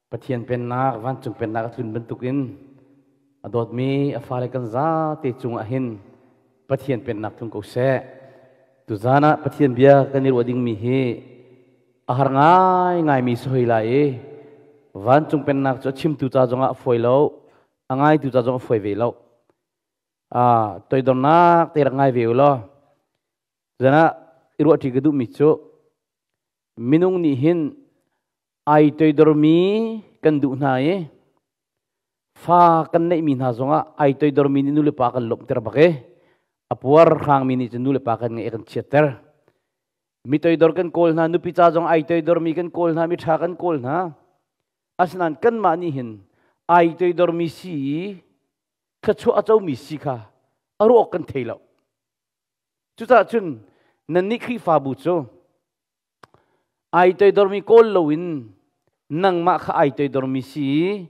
Pathian pennak, vancung pennak a tlun bantukin a dawtmi a fale kan zate cungah hin Pathian pennak tlung ko seh. Tuzan ah Pathian bia kan i ruah dingmi hi a har ngaingaimi si hoi lai i vancung pennak cu a chimtu ca zongah a fawi lo, a ngaitu ca zong a fawi ve lo. Toidornak te rak ngai ve u law. Zan ah i ruahṭi ka duhmi cu minung nih hin ai toidormi kan duh hna i fa kan neihmi hna zongah ai toidormi nih nulepa kan lawmhter bak i a puar hrangmi nih cun nulepa kan ngeih kan chiatter. Mi toidor kan kawl hna, nupi ca zong ai toidormi kan kawl hna, mi ṭha kan kawl hna. Asinain kanmah nih hin ai toidormi si i thluachuah a comi si kha a ruah awk kan thei lo. Cucaah cun nannih Khrihfabu cu ai toidormi kawl loin nangmah kha ai toidormi si i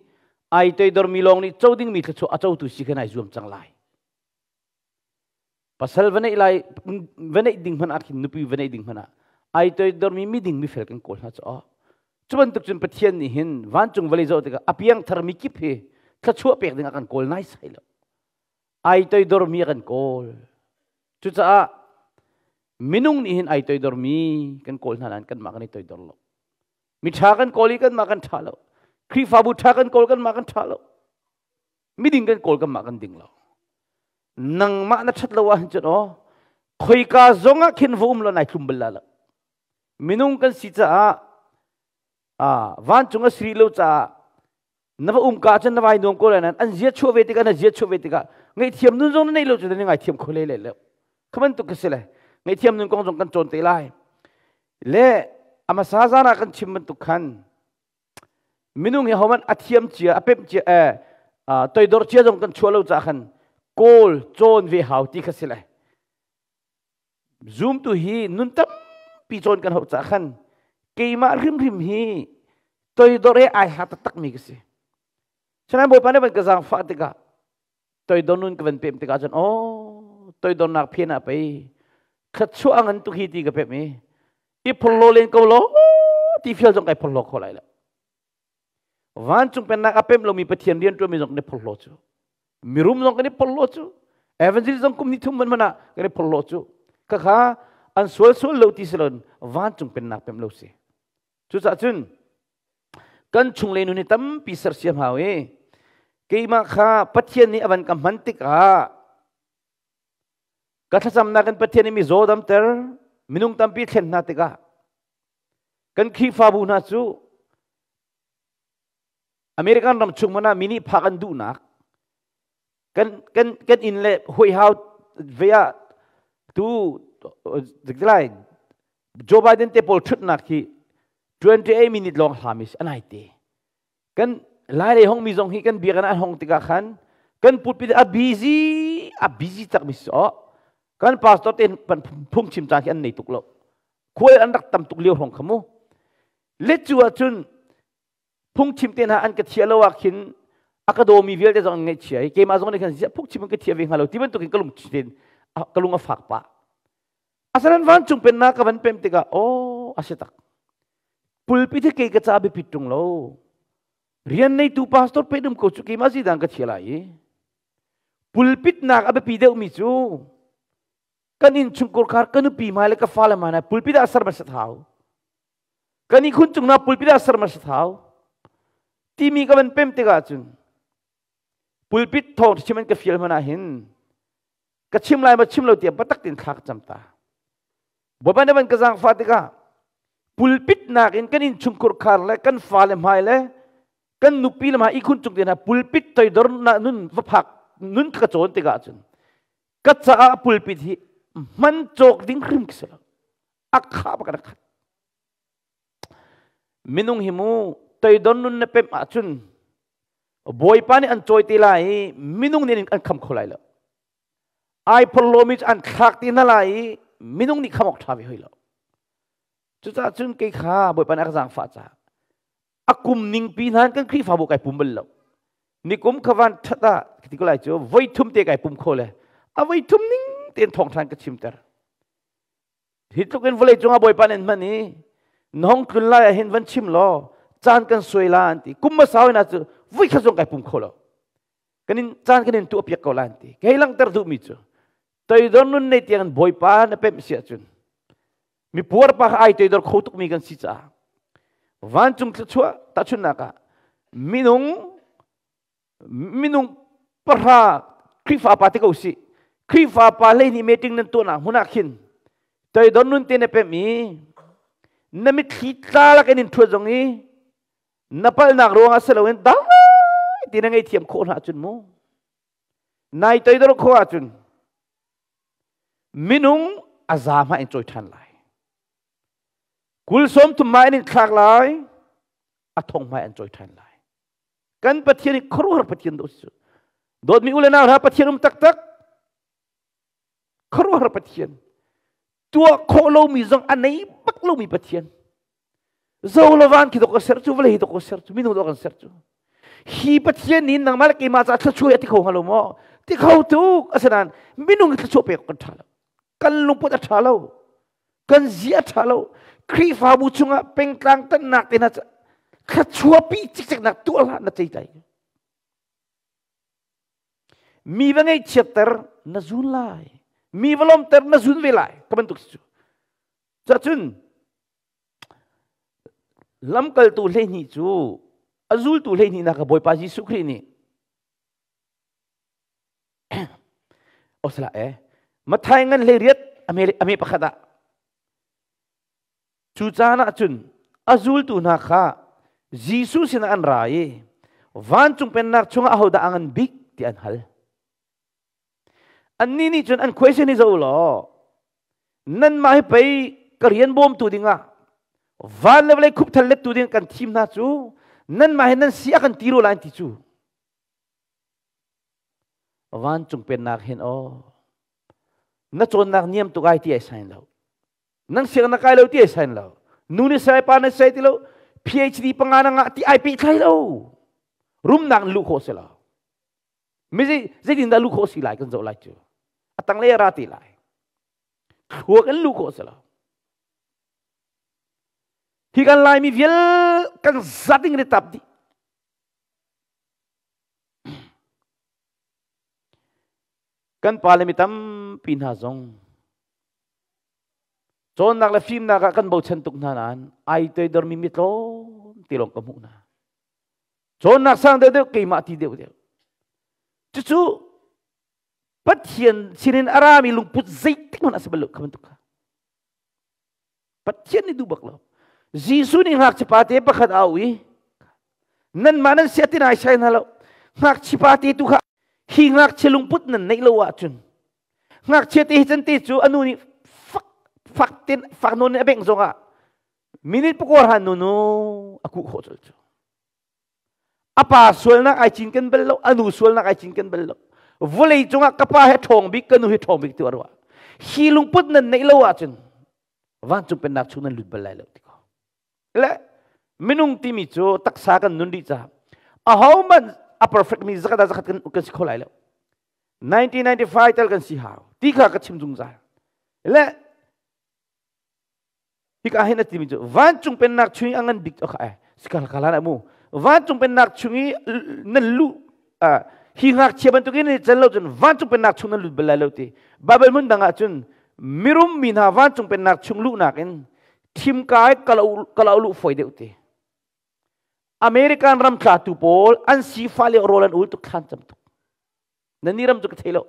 ai toidormi lawng nih co dingmi thluachuah a cotu si kha nai zuam cang lai. Pasal va neih lai va neih ding hmanh ah khin nupi va neih ding hmanh ah ai toidormi miding mifel kan kawl hna cu cu bantuk cun Pathian nih hin vancung vawlei zoh tikah a piangtharmi kip hi thluachuah pek ding a kan kawl naisai lo. Ai toidormi a kan kawl. Cucaah minung nih hin ai toidormi kan kawl hna nain kanmah kan i toidor lo. Mi ṭha kan kawl i kanmah kan ṭha lo. Khrihfabu ṭha kan kawl kanmah kan ṭha lo. Miding kan kawl kanmah kan ding lo. Nangmah na ṭhat lo ahcun cun aw khoika zong ah khin va um lo nai thlum bal la lo. Minung kan si caah vancung a siri lo caah na va um ka cun na vai nuam ko lai nan an zia chuah ve tikah na zia chuah ve tikah ngaihthiam nun zong na nei lo cu na ngaithiam kho le le lo kha bantuk ka si le ngaihthiam nun kong zong kan cawn te lai le amasa zan ah kan chim bantuk khan minung hi homan a thiam cia a pemh cia eh toidor cia zong kan chuah lo ca khan kawl cawn ve hau ti kha si le Zumtu hi nun tampi cawn kan hauh caah khan keimah hrimhrim hi toidor he ai hla taktakmi ka si. Sinain Bawipa nih van ka zaangfah tikah toidor nun ka van pem tikah cun aw toidornak phian ah pei thluachuah a ngan tuk hi ti ka pem i i phorhlaw len ko law ti fial zong kai phorhlaw kho lai lo. Vancung pennak a pem lomi Pathian rian ṭuanmi zong kan i phorhlaw cu. Mirum zong kan i phorhlaw cu. Evangelist zong kum ni thum man ah kan i phorhlaw cu. Khakha an sual sual lo ti si loin vancung pennak pem lo si. Cucaah cun kan chung le nun hi tampi sersiam hau i keimah kha Pathian nih a van ka hman tikah ka thlacamnak in Pathian nih mi zaw damter minung tampi thlen hna tikah Kan Khrihfabu hna cu American ram chung hmanh ah mi nih phak an duhnak kan kan kan inn le huihau ve ah tu lai Joe Biden te pawl thutnak hi 28 minute lawng hlami si anai te kan lai lei hong mi zong hi kan biakinn an hong tikah khan kan pulpit a busy a busy tak mi si kan pastor te phungchim caan khi an nei tuk lo khual an rak tam tuk lio hrawng kha mu let cu ahcun phungchim te hna an ka thia lo ah khin a ka dawmi vialte zong an ngaihchia i keimah zong nih khan ziah phungchim an ka thia ve hnga lo ti bantukin ka lung ka lung a fak pah asalan vancung pennak ka van pem tikah aw a si tak pulpit hi kei ka ca biapit ṭung lo rian neitu pastor pe dum ko cu keimah zidan ka thia lai i pulpit nak a biapi deuhmi cu kan inn chungkhar khar ka nupi hmai le ka fale hmai na pulpit ah ser ma thau kan i khun cung na pulpit ah ser ma thau timi ka van pem tikah cun pulpit thawng chim an ka fial hmana hin ka chim lai ma chim lo tiah batak tin thla ka cam ta Bawipa nih van ka zaangfah tikah pulpit nakin kan innchungkhur khar le kan fale hmai le kan nupi le hmai ihkhun cung te hna pulpit toidor na nun va phak nun ka cawn tikah cun ka caah pulpit hi hman cawk ding hrim ka si lo a kha bak khat minung hi mu toidor nun na pemh ahcun Bawipa nih an cawi te lai i minung nih an kham kho lai lo ai phorhlawmi cu an thlak ti hna lai i minung nih kham awk ṭha ve hoi lo cucaah cun kei kha Bawipa nih a ka zaangfah caah a kum ningpi hna kan Khrihfabu kai pum bal lo nikum kha van ṭhat ah ti ko lai cu voi thum te kai pum kho le a voi thum ning tein thawng ṭhan ka chimter hi tluk in vawlei cungah Bawipa nih an hman i na hong tlun lai ah hin van chim law Caan kan suai la an ti. Kum hmasa hoi na cu vui khat zong kai pum kho lo. Kan in caan kan in tuah piak ko la an ti. Kei langhter duhmi cu toidor nun nei tiang Bawipa na pemh si ahcun mi puar pa kha ai toidor kho tukmi kan si caah vancung thluachuah tahchunhnak ah minung minung pahra Khrihfa pa te ko si Khrihfa pa hlei nih meeting nan tuahnak hmun ah khin toidor nun te na pemh i na mitthli tla lak in in ṭhuat zong i na palhnak ruangah si loin dai ti na ngei thiam khawh hna cun mu nai toidor khawh ahcun minung a za hma in cawi ṭhan lai kul sawm thum ma in thlak lai a thong hmai an cawi ṭhan lai. Kan Pathian hi khuaruahhar Pathian do si. Dawtmi u le nau hna, Pathian um taktak, khuaruahhar Pathian, tuah khawh lomi zong a nei bak lomi Pathian. Zo lo van khi dok ser cu, vawlei hi dok ser cu, minung dok kan ser cu. Hi Pathian nih nangmah le keimah caah thluachuah a ti kho hnga lo maw? Ti kho tuk. Asinain minung hi thluachuah pek kan ṭha lo, kan lungput a ṭha lo, kan zia a ṭha lo. Khrihfabu chungah pengtlang tannak te hna thluachuahpi cikceknak tuah hlah, na cei. Mi va ngaihchiatter na zun lai, mi va lawmter na zun ve lai ka bantuk si cu. Cacun lamkaltu 12 cu a zultu 12 nak Bawipa Jesuh Khrih nih osala e Mathai ngan 18 ame pakhat ah cu caan ah cun a zultu hna kha Jesuh sinah an ra i vancung pennak chungah ahodah a ngan bik ti an hal. Annih nih cun an question hi zoh law, nanmah hi pei ka rian bawmtu dingah van le vawlei khupthal lettu ding kan thim hna cu, nanmah hi nan si a kan ti ro lai ti cu. Vancung pennak hin aw na cawnnak niam tuk ai ti ai sain lo, nang siang na kai lo ti ai sain lo, nu ni sai pa na sai ti lo, PhD panga na ngah ti ai pehtlai lo, rumnak in luh khawh si lo. Mi zeitin dah luh khawh si lai kan zoh lai cu. A tanglei a ra ti lai. Thluak in luh khawh si lo. Hi kan Laimi vial kan zat ding ni tap dih. Kan pa le mi tampi hna zong cawnnak le fimnak ah kan bochan tuk hna nain ai toidormi mi tlawm ti lawng ka hmuh hna. Cawnnak sang deuh deuh, keimah ti deuh deuh. Cucu Pathian sinin a rami lungput zeitik hmanh a si bal lo kha bantuk kha. Pathian nih duh bak lo. Jesuh nih ngakchipa te pakhat a au i nanmah nan sia ti nai sai hna lo. Ngakchipa te tu kha hi ngakchia lungput nan neih lo ahcun ngakchia te hi can te cu anu nih fak fak ten fak nawn in a bengh zongah minute pakua han nu nu a kuh khawh colh cu. A pa sualnak ai cinken bal lo, a nu sualnak ai cinken bal lo. Vawlei cungah ka pa he ṭhawng bik, ka nu hi ṭhawng bik ti ruah. Hi lungput nan neih lo ahcun vancung pennak chung nan lut bal lai lo ti ko. Le minung timi cu taksa kan nun dih caah ahohmanh a perfect mi zakhat ah zakhat kan si kho lai lo. 1995 tal kan si hau ti kha ka chim zungzal. Le Hika hin a timi cu vancung pennak chung i a ngan bik kha sikal kalan amu vancung pennak chung i nan lu hi ngakchia bantukin ni chan lo cun vancung pennak chung nan lut bal lai lo ti. Bible hmun dang ah cun mirum mi hna vancung pennak chung luhnak in thim kai kalau lu foi deuh ti. American ram tlatu pawl an sifa le rawl an ul tuk, thlan cam tuk. Na ni ram cu ka thei lo.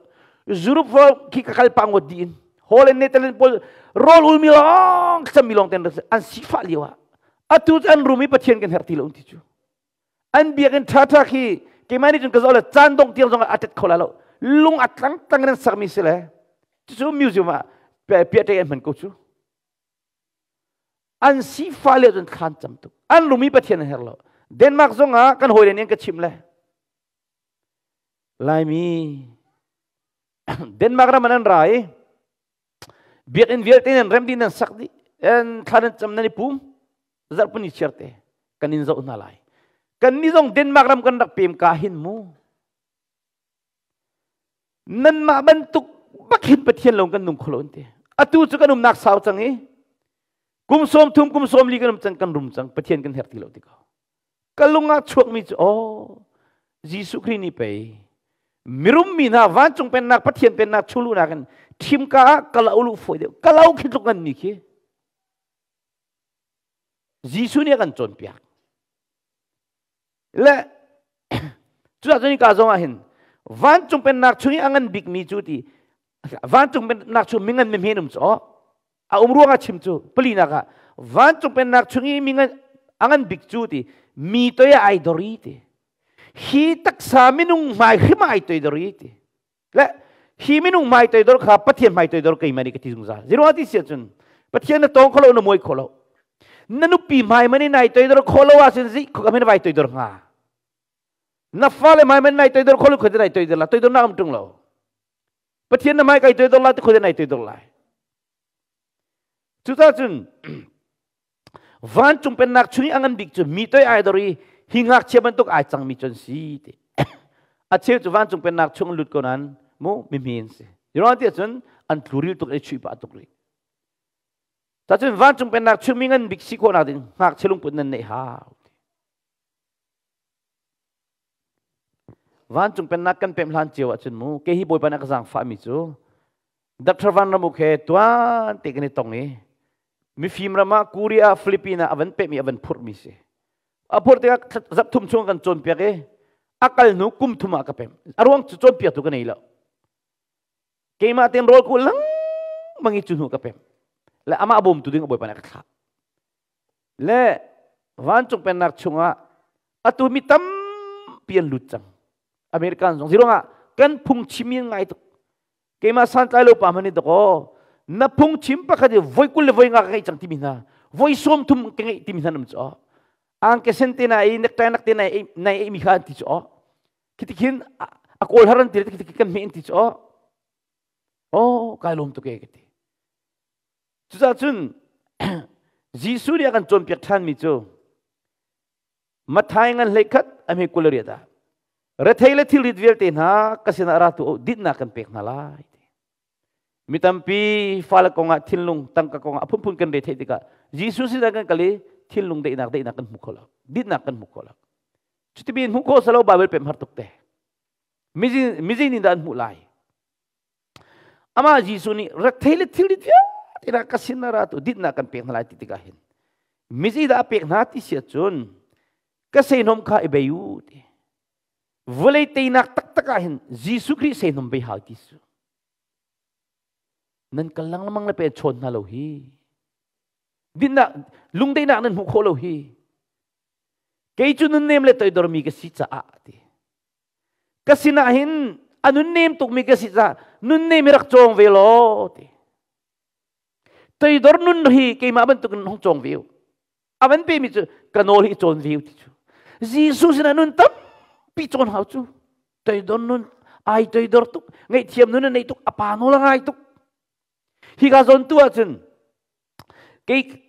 Europe fo khi ka kal pang ngot din Holland, Netherlands pawl rawl ul mi lawng cam mi lawng ten an sifah lio ah atu cu an rum i Pathian kan herh ti lo ti cu. An biakinn tha tha khi keimah nih cun ka zoh le caan dong tiang zong a tet kho la lo, lung a tlang tlang in an sakmi si le cucu museum ah piahṭei an hman ko cu. An sifah le cun thlan cam tuk, an rum i Pathian an herh lo. Denmark zong ah kan hawi le nih an ka chim le Laimi Denmark ram an ra i biakinn vialte nan rem dih, nan sak dih, an thla nan cam, nan i pum zarhpuni chiar te kan in zoh hna lai. Kan ni zong Denmark ram kan rak pem ka hin mu nanmah bantuk bak hin Pathian lo kan nung kholo ti. Atu cu kan umnak sau cang i kum 30 kum 40 kan um cang, kan rum cang, Pathian kan herh ti lo ti ko. Ka lung ah chuakmi cu aw Jesuh Khrih nih pei mirum mi hna vancung pennak Pathian pennak chulu nakin thimka ah kala ulu foi deuh kalau khi tluk ngan mi khi Jesuh nih a kan cawnpiak. Le cuah cun ka zong ah hin vancung pennak chung i a ngan bikmi cu ti vancung pennak chung mingan mi hme um cu a um ruangah chim cu palinak ah vancung pennak chung i mingan a ngan bik cu ti mi toi ai dori ti hi taksa minung hmai hrim ai toi dori ti le hi minung hmai toidor kha Pathian hmai toidor keimah nih ka ti zungzal. Ziruang ti si ahcun Pathian na tawng kholo na muai kholo. Na nupi hmai mani nai toidor kholo ahcun zi khok amen vai toidor hnga. Na fale hmai mani nai toidor kholo khote nai toidor la toidor na am tung lo. Pathian na hmai kai toidor la ti khote nai toidor lai. Cucaah cun vancung pennak chung i a ngan bik cu mi toi ai dor i hi ngakchia bantuk ai cangmi cu an si ti. A cheu cu vancung pennak chung lut ko nan mu mi hmin si. Ziruang ti ahcun an tluril tuk i chuih pah tuk rih. Cacun vancung pennak chung mi ngan bik si khawhnak ding ngakchia lungput nan neih hau. Vancung pennak kan pemh hlan cio ahcun mu ke hi Bawipa nih a ka zaangfahmi cu Dr. Van Ramuk he tuan te kan i tong i mifim ram ah Korea, Philippines ah a van pehmi a van phurhmi si. A phurh tikah zap thum chung kan cawnpiak i a kal hnu kum thum ah ka pem. A ruang cu cawnpiaktu ka nei lo. Keimah ten rawl ku lengmang i cu hnu ka pem. Le amah bawmtu ding a Bawipa nih a ka thlah. Le vancung pennak chungah atu mi tampi an lut cang. American zong ziruangah kan phungchim in ngai tuk. Keimah santlai lo pa hmanh nih dakaw na phungchim pakhat i voi 20 le voi 50 ka ngeih cang timi hna voi 30 ka ngeih timi hna nam cu angke sen te na i necktie nak te na i na i mi kha an ti cu khiti khin a kawl har an ti khiti kan hme an ti cu oh kai lawm tuk e ka ti. Cucaah cun Jesuh nih a kan cawnpiak ṭhanmi cu Matthai ngan 11 a hme 28 ah rethei le thilrit vialte hna ka sinah ra tu dinhnak kan pek hna lai. Mi tampi fale kongah thinlung tangka kongah a phunphun kan re theih tikah Jesuh sinah kan kal i thinlung daihnak daihnak kan hmu kho lo. Dinhnak kan hmu kho lo. Cuti bin hmuh khawh salo Bible pem har tuk te. Mizing nih dah an hmuh lai? Amah Jesuh nih rethei le thilri vialte na ka sin na ra tu dinnak kan pek hna lai ti tikah hin mizi dah a pek hna ti si ahcun ka seihnawm kha i bei u ti. Vawlei teinak taktak ah hin Jesuh Khrih seihnawm bei hau ti su. Nan kal lengmang le pe chawn hna lo hi. Dinnak lungdeinak nan hmuh khawh lo hi. Kei cu nunnem le toidormi ka si caah ti. Ka sinah hin a nunnem tukmi ka si caah nunnem hi rak cawng ve law ti. Toidor nun hi keimah bantukin hong cawng ve u. A van pemi cu ka nawl hi cawn ve u ti cu. Jesuh sinah nun tampi cawn hau cu. Toidor nun ai toidor tuk, ngaihthiam nun a nei tuk, a pa nawl a ngai tuk. Hi ka zawn tu ahcun kei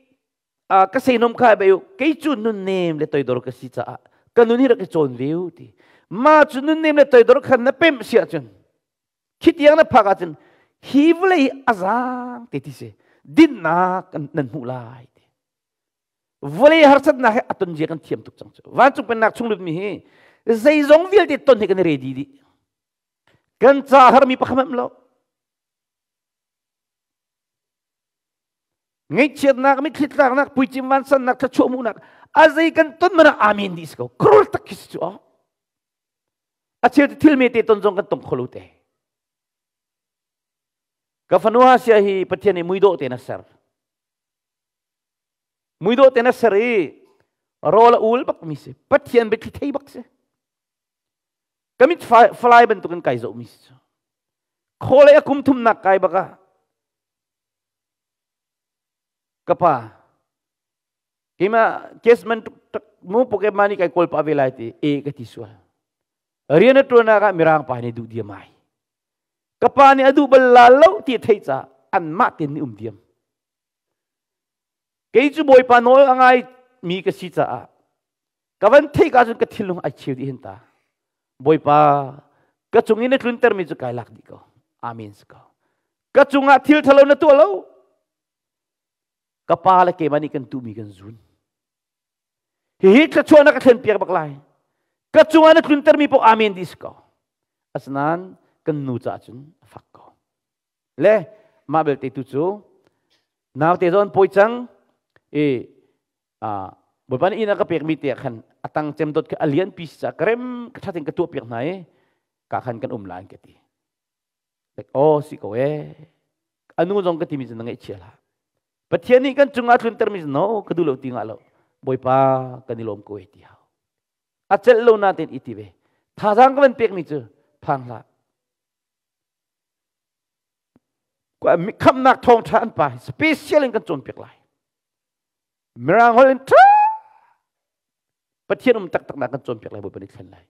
ka seinom kha bei u kei cu nunnem le toidor ka si caah ka nun hi rak i cawn ve u ti. Ma cu nunnem le toidor khan na pemh si ahcun khi tiang na phak ahcun hi vawlei hi a zaang te ti si dinnak nan hmuh lai ti. Vawlei harsatnak hi a ton zia kan thiam tuk cang cu. Vancung pennak chung lutmi hi zeizong vialte ton hi kan i ready dih. Kan ca harmi pakhat lo. Ngaihchiatnak, mitthli tlaknak, puicim vansannak, thluachuah hmuhnak, a zei kan ton mana amen dih si ko. Krul tak khi si cu aw. A cheu thil me te ton zong kan tong kholo te. Ka fanu ha sia hi Pathian nih muidawh te na ser. Muidawh te na ser i rawl a ul bak mi si. Pathian biathli thei bak si. Ka mit falai bantukin kai zoh mi si cu. Khawlei a kum thumnak kai bak ah ka pa keimah case man mu pocket money kai kawl pa ve lai ti e ka ti sual. Rian a tuan ah mirang pa nih duh diam ai. Ka pa nih a duh bal la lo ti thei ca anmah ten nih um diam. Kei cu Bawipa nawl a ngai mi ka si caah ka van theih ka cun ka thinlung ai cheu dih hin ta. Bawipa ka cung i na tlunter mi cu kai lak dih ko. Amen si ko. Ka cungah thil thalo na tuah lo. Ka pa le keimah nih kan tuhmi kan zun. Hihi thluachuah na ka thlen piak bak lai. Ka cungah na tluntermi paoh amen ti si ko. Asinain kan nu caah cun a fak ko. Le mah belte tu cu naute zawn pawi cang i Bawipa nih inn a ka pekmi te ah khan a tang cem dot kha a lian pi si caah ka rem ka ṭhat in ka tuah piak hna i ka khan kan um lai ka ti. Aw si ko ee. Anu zong ka timi cu na ngaihchia hlah. Pathian nih kan cungah tluntermi cu no ka duh lo ti ngah lo. Bawipa kan i lawm ko e ti hau. A celh lo na tein i ti ve. Thazaang ka van pekmi cu phang hlah. Khamnak thawngṭha an pa special in kan cawnpiak lai. Mirang holh in ṭha Pathian um taktak nak kan cawnpiak lai Bawipa nih thlen lai.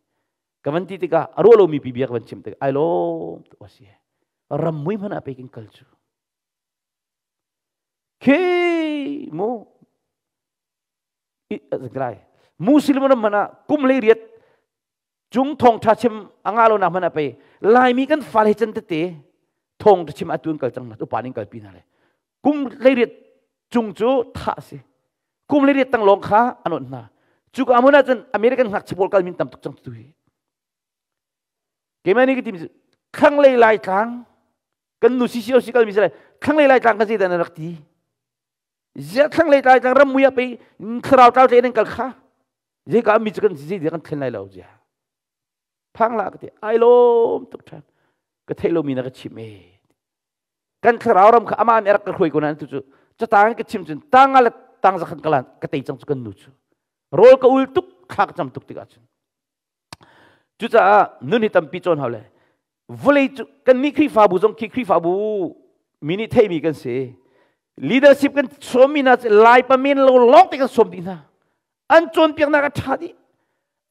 Ka van ti tikah a ruah lomi pi bia ka van chim tikah ai lawm tuk a si. Ram mui hmanh ah pek in kal cu. Khi mu lai Muslim ram hmanh ah kum hlei riat cung thawngṭha chim a ngah lo nak hmanh ah pei Laimi kan fale can tete thawngṭha chim atu in kal cang na upa ning kalpi hna le kum hleiriat cung cu thah si kum hleiriat tang lawng kha an onh hna cu ka hmun ah cun American ngakchia pawl kal min tam tuk cang tu hi keimah nih ka tim thlanglei lai tlang kan nu CCOC kal mi si lai thlanglei lai tlang ka zeidah na rak ti zia thlanglei lai tlang ram mui ah pei thlarau tlau tle nan kal kha zei ka mi cu kan zei kan thlen lai lo zia phang la ka ti ai lom tuk than ka theih lomi na ka chim e kan thlarau ram kha ama nih rak ka hruai ko nan tu cu catang ka chim cun tanga le tang zakhan kalan ka tei cang cu kan nu cu rawl ka ul tuk thla ka cam tuk tikah cun cucaah nun hi tampi cawn hau le vawlei cu kan nih Khrihfabu zong khi Khrihfabu mi nih theimi kan si leadership kan sawmmi hna cu lai pamen lo lawng te kan sawm dih hna an cawnpiaknak a ṭha dih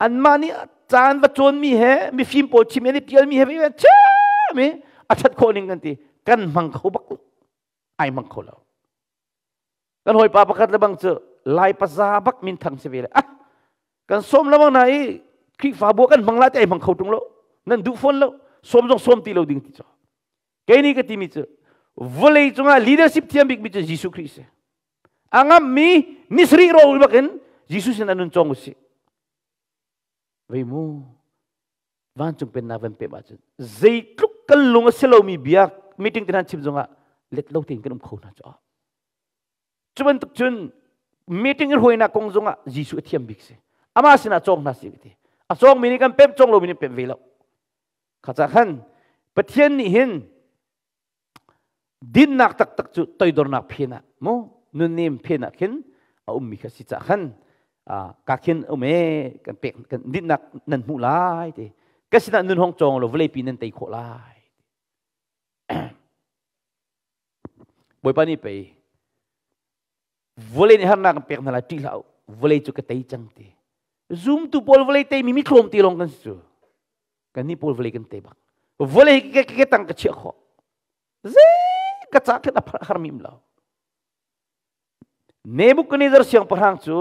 anmah nih caan va cawnmi he mifim pawl chim an i pialmi he ve mi a ṭhat khawh ning kan ti kan hmang kho bak lo ai hmang kho lo kan hawipa pakhat le bang cu lai paza bak min thang si ve le ah kan sawm lamang na i Khrihfabu kan hmang la ti ai hmang kho ṭung lo nan duh fawn lo sawm zong sawm ti lo ding ti cu kei nih ka timi cu vawlei cungah leadership thiam bikmi cu Jesuh Khrih si a ngammi nisarih ro bakin Jesuh sin an nun cawng usih vei mu vancung pennak van pem ahcun zeitluk kan lung a si lomi bia meeting te hna chim zongah let lo tein kan um kho hna cu cu bantuk cun meeting i hruainak kong zongah Jesuh a thiam bik si amah sinah cawng hna si ti a cawng mi nih kan pem cawng lomi nih pem ve lo kha ca khan Pathian nih hin dinnak taktak cu toidornak phen ah mu nunnem phen ah khin a ummi kha si cah khan ka khin um e kan pek kan dinnak nan hmuh lai ti ka sinah nun hong cawng lo vawlei pi nan tei khawh lai Bawipa nih pei vawlei nih harnak kan pek hna lai ṭih hlah u vawlei cu ka tei cang ti zumtu pawl vawlei tei mi mi thlawm ti lawng kan si cu kan nih pawl vawlei kan tei bak vawlei ke ke tang ka chiah khawh zei ka ca khin a har mi lo Nebuchadnezzar siangpahrang cu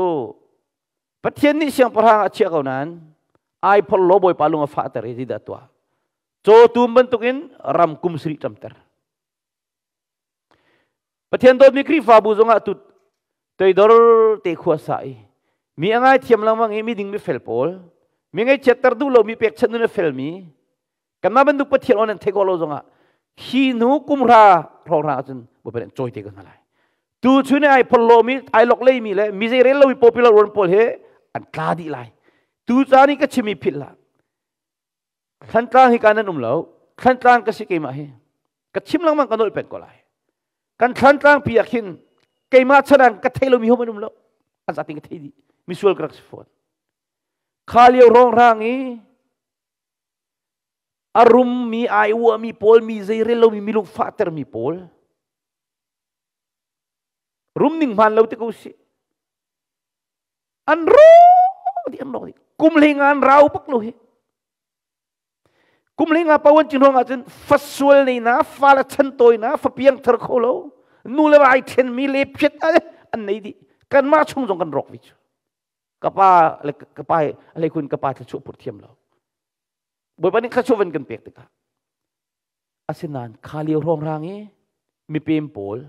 Pathian nih siangpahrang a chiah ko nain ai phol lo bawipa lung a fahter i zeidah tuah cawtum bantukin ram kum sarih ṭamter Pathian dawtmi Khrihfabu zongah tu toidor te khua sa i mi a ngaithiam lengmang i mi ding mi fel pawl mi ngaihchiatter duh lo mi pekchanh nun a felmi kanmah bantuk Pathian aw nan theih khawh lo zongah hi hnu kum hra hrawng hra ahcun Bawipa nih cawi te ko hna lai tu chun i ai phol mi ai lok leimi le mi zei rel lomi popular ruan pawl he an tla dih lai tu caan i ka chimi philh hlah Thlantlang hi ka nan um lo. Thlantlang ka si keimah hi. Ka chim lengmang ka nolh peng ko lai. Kan thlantlang pi ah khin keimah chanang ka thei lomi hom an um lo. An zatin ka thei dih. Misual ka rak si fawn. Kha lio rong rang i a rummi ai uami pawl mi zei rel lomi milung fahtermi pawl rum ning hmaan lo te ko si an rawk dih an rawk dih kum hlei nga an rau bak lo hi kum hlei nga pawan cin ruang ahcun fasual nei na fa le chan tawi na fa piang thar kho lo nu le vai then mi le phiat an nei dih kanmah chung zong kan rawk vi cu kapa le kapa le kun kapa thla chu pur thiam lo bawipa nih thla chu van kan pek tikah asinain kha lio rong rang i mipem pawl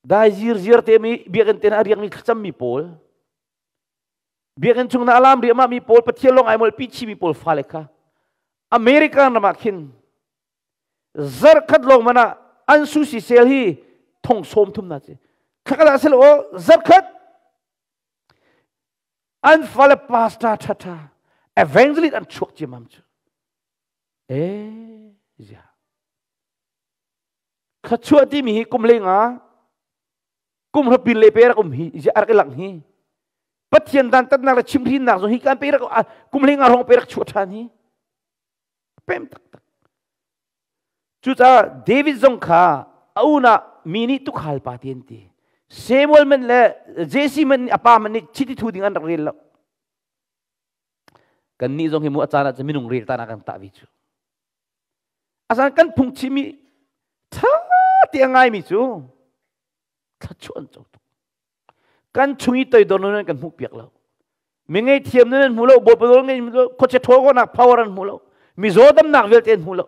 Dai zirziar te mi biakinn te a riakmi thlacammi pawl. Biakinn chung na alam riahmah mi pawl Pathian lawng ai molh pi chi mi pawl fale kha American ram ah khin zarkhat lawng man ah an sushi sel hi thong sawm thum na ci khakala sel o zarkhat an fale pastor tha tha evangelist an chuak ciamam cu e zia khachuah timi hi kum lenga kum hrapin le pe rak um hi zia rak lang hi Pathian dan tatnak le chimhrinnak zong hi kan pe rak kum lenga rong pe rak chuah than hi pem taktak cucaah David zong kha a unah mi nih tukhal pa ti an ti Samuel man le Jesse man a pa man nih chiti thu ding an rak rel lo kan nih zong hi mu a caan ah cun minung rel ta kan tah vi cu asan kan phung chimi tha ti a ngaimi cu thluachuah an co tuk kan chung i toidor nun kan hmuh piak lo mi ngei thiam nun an hmu lo bawipa nawl ngei lo khuachia ṭhawl nak power an hmu lo mizaw damnak vialte an hmu lo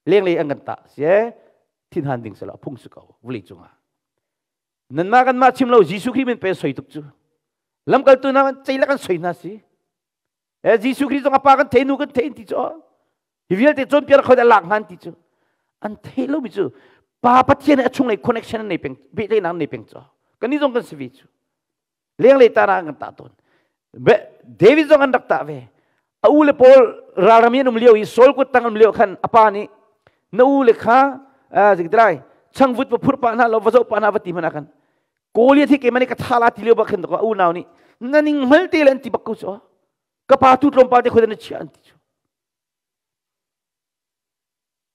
lenglei an kan tah sie thinhan ding selo phung su ko vawlei cungah nanmah kanmah chim lo Jesuh Khrih min pe soi tuk cu lamkaltu na ceila kan soi hna si e Jesuh Khrih zong a pa kan thei nu kan thei ti cu hi vialte cawnpiak khoi lak hman ti cu an thei lo mi cu pa Pathian a chunglei connection an nei peng pehtlaihnak an nei peng cu kan ni zong kan si ve cu lenglei ta na kan ta tawn David zong an rak ta ve a u le paul ralram in um lio i Saul kut tang um lio khan a pa nih na u le kha zikdrai changvut va phur pa hna lo va zoh pa hna va ti hmana kan Goliath hi keimah nih ka tha la ti lio bak khin ka unau nih na ning hmal te le an ti bak ko cu ka pa tu tlawmpal te khoida na chia an ti cu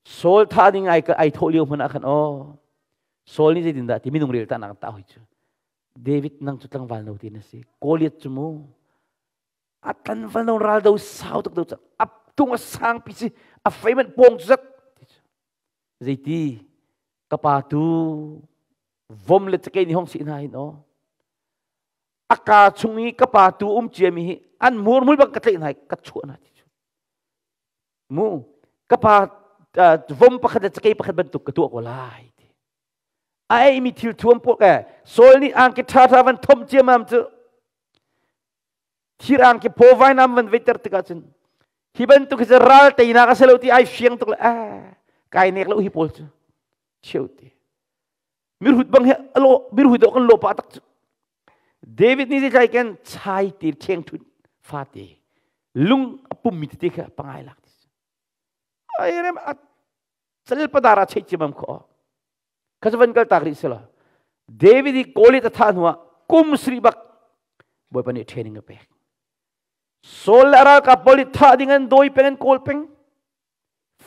Saul tha ding ai ai thawh lio hmanh ah khan aw Saul nih zeitin dah ti minung rel ta nak ta hoi cu David nang cu tlangval no ti na si Goliath cu mu a tlanval no ral do sau tuk do a tung a sang pi si a fei man pong zat zeiti ka pa tu vom le cakei nih hong si hna hin aw a ka chung i ka pa tu um cia mi hi an murmul bang ka tlaih hna ka chuah hna ti cu mu ka pa vom pakhat le cakei pakhat bantuk ka tuah ko lai ti a ei mi thil thuam pawl ke Saul nih angki ṭha ṭha van thom ciamam cu thir angki phaw vainam van veiter tikah cun hi bantuk hi ral teinak a si lo ti ai fiang tuk le a kai nek lo hi pawl cu cheu ti mirhut bang hi alo mirhut do kan lo pa tak cu David nih zeitlai ken chai ti ṭheng thun fate lung a pum mi tete kha pangai lak ti ai rem a chal padara chei chimam kho kha van kal tak rih sela David i Goliath a thah hnuah kum sri bak Bawipa nih training a pek Saul le a ralkap pawl nih thah ding an dawi peng an kawl peng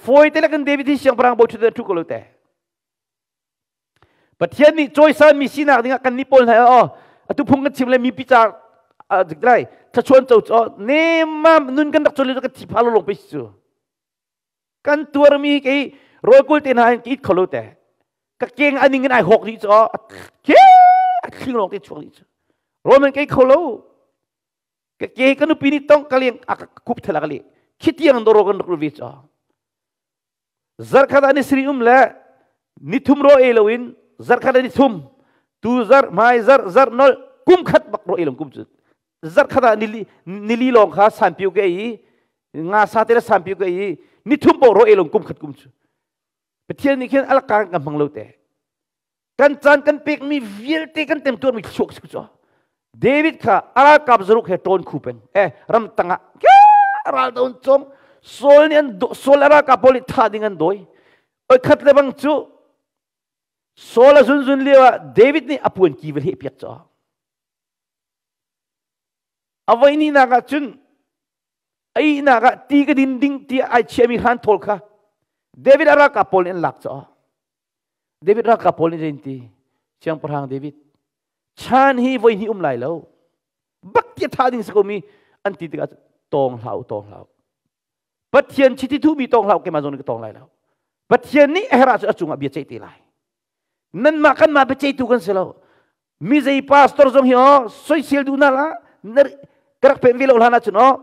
fawi te lakin David hi siangpahrang bawi ṭhut ṭhu ko lo te Pathian nih cawisan mi sinak dingah kan nih pawl hna oh atu phung kan chim le mi pica lai thlachuan co cho nemam nun kan rak chon le kan thi pha lo long pe cu kan tuarmi kei rawlkul te hna in ka it kho lo te ka keng aning in ai hawk dih cu ke a thling lawng te chuak dih cu rawl man kei kho lo ka ke ka nupi nih tong ka leng a ka kup thela ka li khitiang doro kan rak ve cu zarkhat ani sri um le nithum ro e lo in zarkhat ani thum tu zar mai zar zar nol kum khat bak ro e long kum chu zarkhat ah nili nili lawng kha sanpiu ke i nga sa te le sanpiu ke i nithum bo ro e long kum khat kum chu Pathian nih khin alaka kan hmang lo te kan caan kan pek mi vialte kan tem tuar mi chuak si chu David kha ralkap zaruk he ton khu peng e ram tangah ral don chong Saul nih an Saul ralkap pawl nih tha ding an doi oi khat le bang cu Saul a zunzun lio ah David nih a puan ki va hleh piak cho A voihnihnak ah cun a ihnak ah ti ka din ding tiah ai chiahmi hran thawl kha David a ralkap pawl nih an lak caah David ralkap pawl nih zeitin ti Siangpahrang David chan hi voihnih um lai lo bak ti a tha ding si ko mi an ti tikah tawng hlah u tawng hlah u Pathian chiti thuhmi tawng hlah u keimah zong nih ka tawng lai lo Pathian nih a herh ahcun a cungah bia ceih te lai nanmah kanmah biaceitu kan si lo mi zei pastor zong hi aw soisel duh na la na ka rak pem ve lo hlan ahcun aw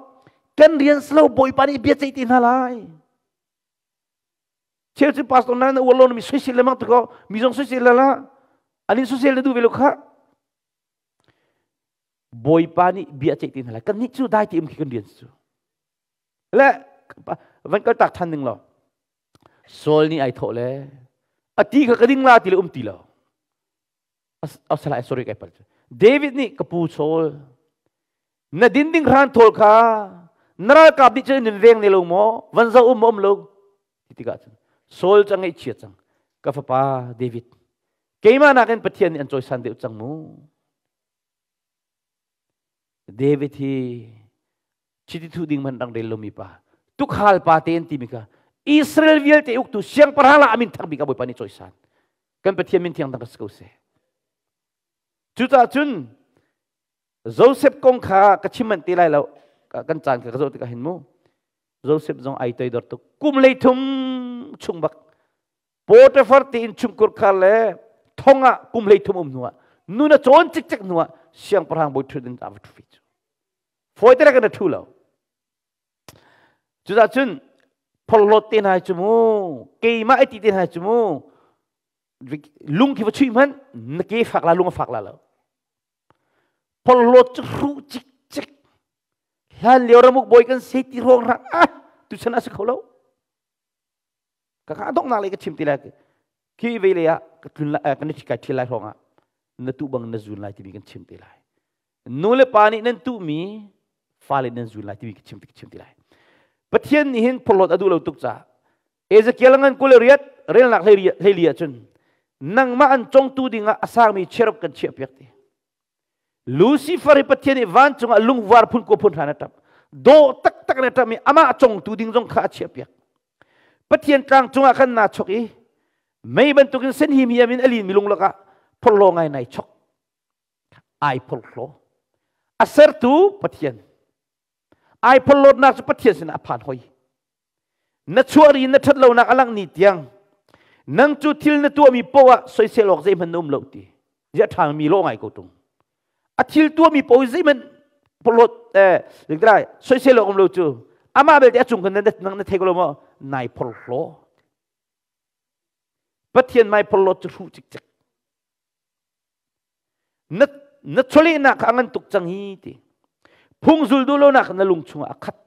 kan rian slo bawipa nih bia ceih te hna lai cheu cu pastor na na uar lo mi soisel lemang tu ko mi zong soisel la la anin soisel na duh ve lo kha. Bawipa nih bia ceih ti hna lai. Kannih cu dai ti um khi kan rian cu. Le van kal tak than ding lo. Saul nih ai thawh le a ti kha ka ding la ti le um ti lo. Asala sorry kai pal. David nih ka pu Saul na din ding hran thawl kha na ralkap nih cun in veng ne lo maw van zo um um lo ti tikah cun Saul cu a ngaihchia cang ka fapa David keimah nakin Pathian nih an cawisan deuh cang mu David hi chiti thu ding man rang rel lomi pa tukhal pa te an timi kha Israel vialte uktu siangpahrang la amin thang bik a Bawipa nih cawisan kan Pathian min thiang dang ka si ko seh cucaah cun Joseph kong kha ka chim manh ti lai lo kan caan kha ka zoh tikah hin mu Joseph zong ai toidor tuk kum lei thum chung bak Potiphar ti in chungkur kha le thong ah kum lei thum um hnuah nun a cawn cikcek hnuah siangpahrang bawi ṭhut in a va ṭhu cu fawi te kan ṭhu lo cucah cun phorhlawt te hna cu mu keimah ai ti te hna cu mu lung khi va chuih hmanh na ke fak la lung a fak la lo Porhlawt cu hruh cikcek. Hlan lio ramuk bawi kan si ti ruang rang ah tuchan a si kho lo. Ka ka donghnak lei ka chim ti lai. Khi ve le ah ka tlun lai kan i kai thil lai hrawng ah na tu bang na zun lai timi kan chim te lai. Nu le pa nih nan tu mi fale nan zun lai timi ka chim ka chim ti lai. Pathian nih hin porhlawt a duh lo tuk caah Ezekiel ngan kul riat relnak hlei ah cun nangmah an congtu dingah a sangmi cherub kan chiah piak ti. Lucifer hi Pathian nih vancung ah lungvar phun ko phun hran a ṭap. Dawh taktak in a ṭap i amah congtu ding zong kha a chiah piak. Pathian tlang cungah khan naa chok i mei bantukin sen him hiam in a linmi lung lakah phorhlaw ngai nai chok. Ai phorhlaw. A sertu Pathian. Ai phorhlawtnak cu Pathian sinah a phan hoi. Na chuah ri na ṭhat lonak a langh ni tiang nang cu thil na tuahmi paoh ah soisel awk zeihmanh na um lo ti. Ziah ṭha mi lawh ngai ko ṭung. A thil tuahmi paoh zeihmanh porhlawt eh soisel awk um lo cu amah belte a cung khan na thei ko lo maw nai phorhlaw. Pathian mai phorhlawt cu hruh cikcek. Na na chawlehnak kha a ngan tuk cang hi ti. Phung zul duh lonak na lung chungah a khat.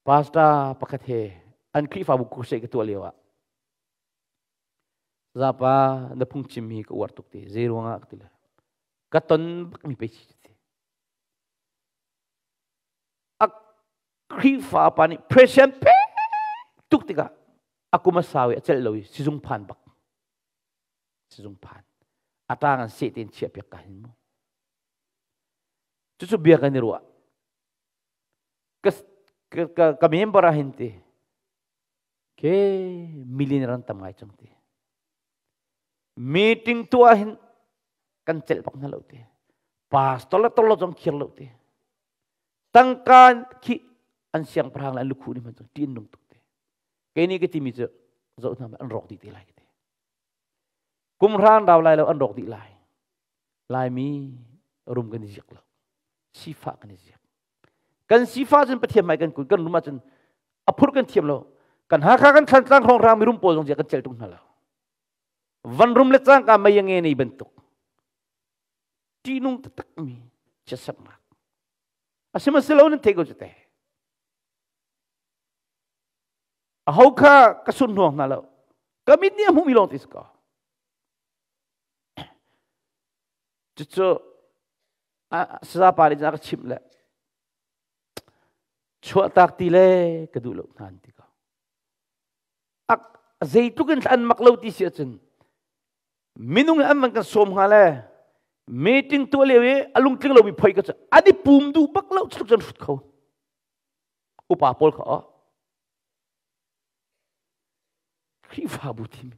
Pastor pakhat he an Khrihfabu crusade ka tuah lio ah zapa na phungchim hi ka uar tuk ti zei ruangah ka ti le ka ton bak mi pe si ti a Khrihfa pa nih pressure pe tuk tikah a kum a sau i a celh lo i sizung phan bak sizung phan a tang an seh tein chiah piak ka hin mu cucu bia kan i ruah ka ka ka member ah hin ti ke millionaire an tam ngai cang ti meeting tuah hin kan celh bak hna lo ti pastor le torlo zong khir lo ti tangka khi an siangpahrang le an lukhu ni hman cang ṭin nung tuk ti kei nih ka timi cu zoh hna an rawk dih te lai ka ti kum hrang rau lai lo an rawk dih lai Laimi rum kan i ziak lo. Sifah kan i ziak. Kan sifah cun Pathian hmai kan kun kan rum ahcun a phur kan thiam lo. Kan Hakha kan Thlantlang hrawnghrang mirum pawl zong ziak kan celh tung hna lo. Van rum le cangka mei a nge nei bantuk. Ṭihnung taktak mi chiatsaknak. Asihmanhsehlaw nan thei ko cu te. Aho kha ka sun hnuang hna lo. Ka mit nih a hmuhmi lawng ti si ko. Cucu saza pa nih cun a ka chimh le chuahtak ti le ka duh lo hna an ti ko. A zeitluk in an mak lo ti si ahcun minung an van kan sawm hnga le meeting tuah lio i a lungtling lomi phoi ka cu an i pum duh bak lo tluk cun hrut kho. Upa pawl kha Khrihfabu timi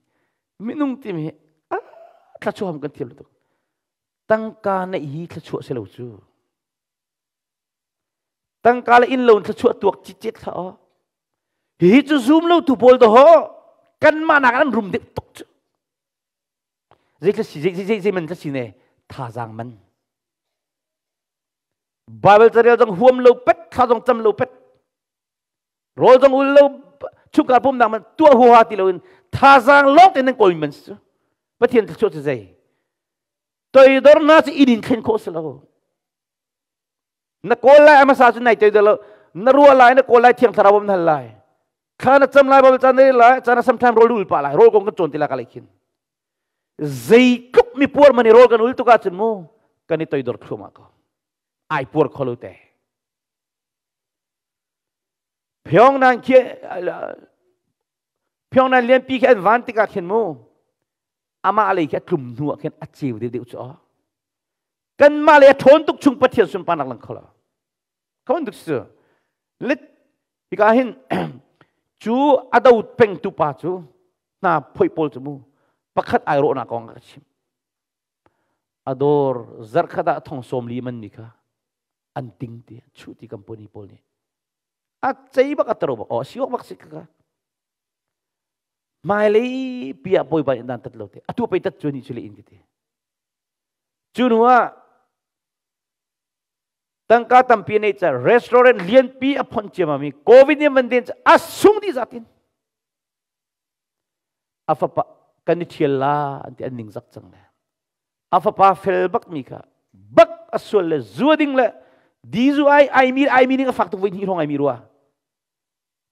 minung timi hi thluachuah kan thiam lo tuk. Tangka neih hi thluachuah si lo cu. Tangka le inn lo in thluachuah tuak cicet thla aw. Hihi cu zoom lo tu pawl do ho kanmah nak an rum deuh tuk cu. Zei thla si zei zei zei man thla si ne thazaang man. Bible carel zong huam lo pet thla zong cam lo pet rawl zong ul lo chungkhar pumnak man tuah huha ti loin thazaang lawng te nan kawl man si cu Pathian thluachuah cu zei Toidornak cu inn in thlen khawh si lo. Na kawl lai a hmasa cu nai toidor lo. Na ruah lai, na kawl lai, thiang thlarau bawm na hal lai. Thla na cam lai, Bible caan na rel lai, caan na sometime rawl ul pah lai. Rawl kong kan cawn ti lai ka lei khin. Zeitluk mi puar man i rawl kan ul tuk ahcun mu kan i toidor thluahmah ko. Ai puar kho lo te. Pyongyang khi Pyongyang lianpi khi an van tikah khin mu amah lei khi a tlum hnu ah khin a ceu deuh deuh cu kanmah lei a ṭhawn tuk chung Pathian sunparnak lang kho lo kho tuk su lit hika hin cu a do pengtu pa cu hna phoi pawl cu mu pakhat ai rawhnak kong ka chim ador zarkhat ah thong sawm li man mi kha an ting ti chu ti company pawl nih a cei bak a taro bak o siok bak si ka hmailei pi ah bawipa nih dan tat lo te atu pei tat cu ni cu le in ti cu hnu ah tangka tampi nei ca restaurant lianpi a phon ciam mi covid nih man den a sung di zatin a fapa kan i thial la an ti an ning zak cang le a fapa fel bak mi kha bak a sual le zua ding le di zu ai ai mi ai mi ning a fak tuk voi hnih hrawng ai mi rua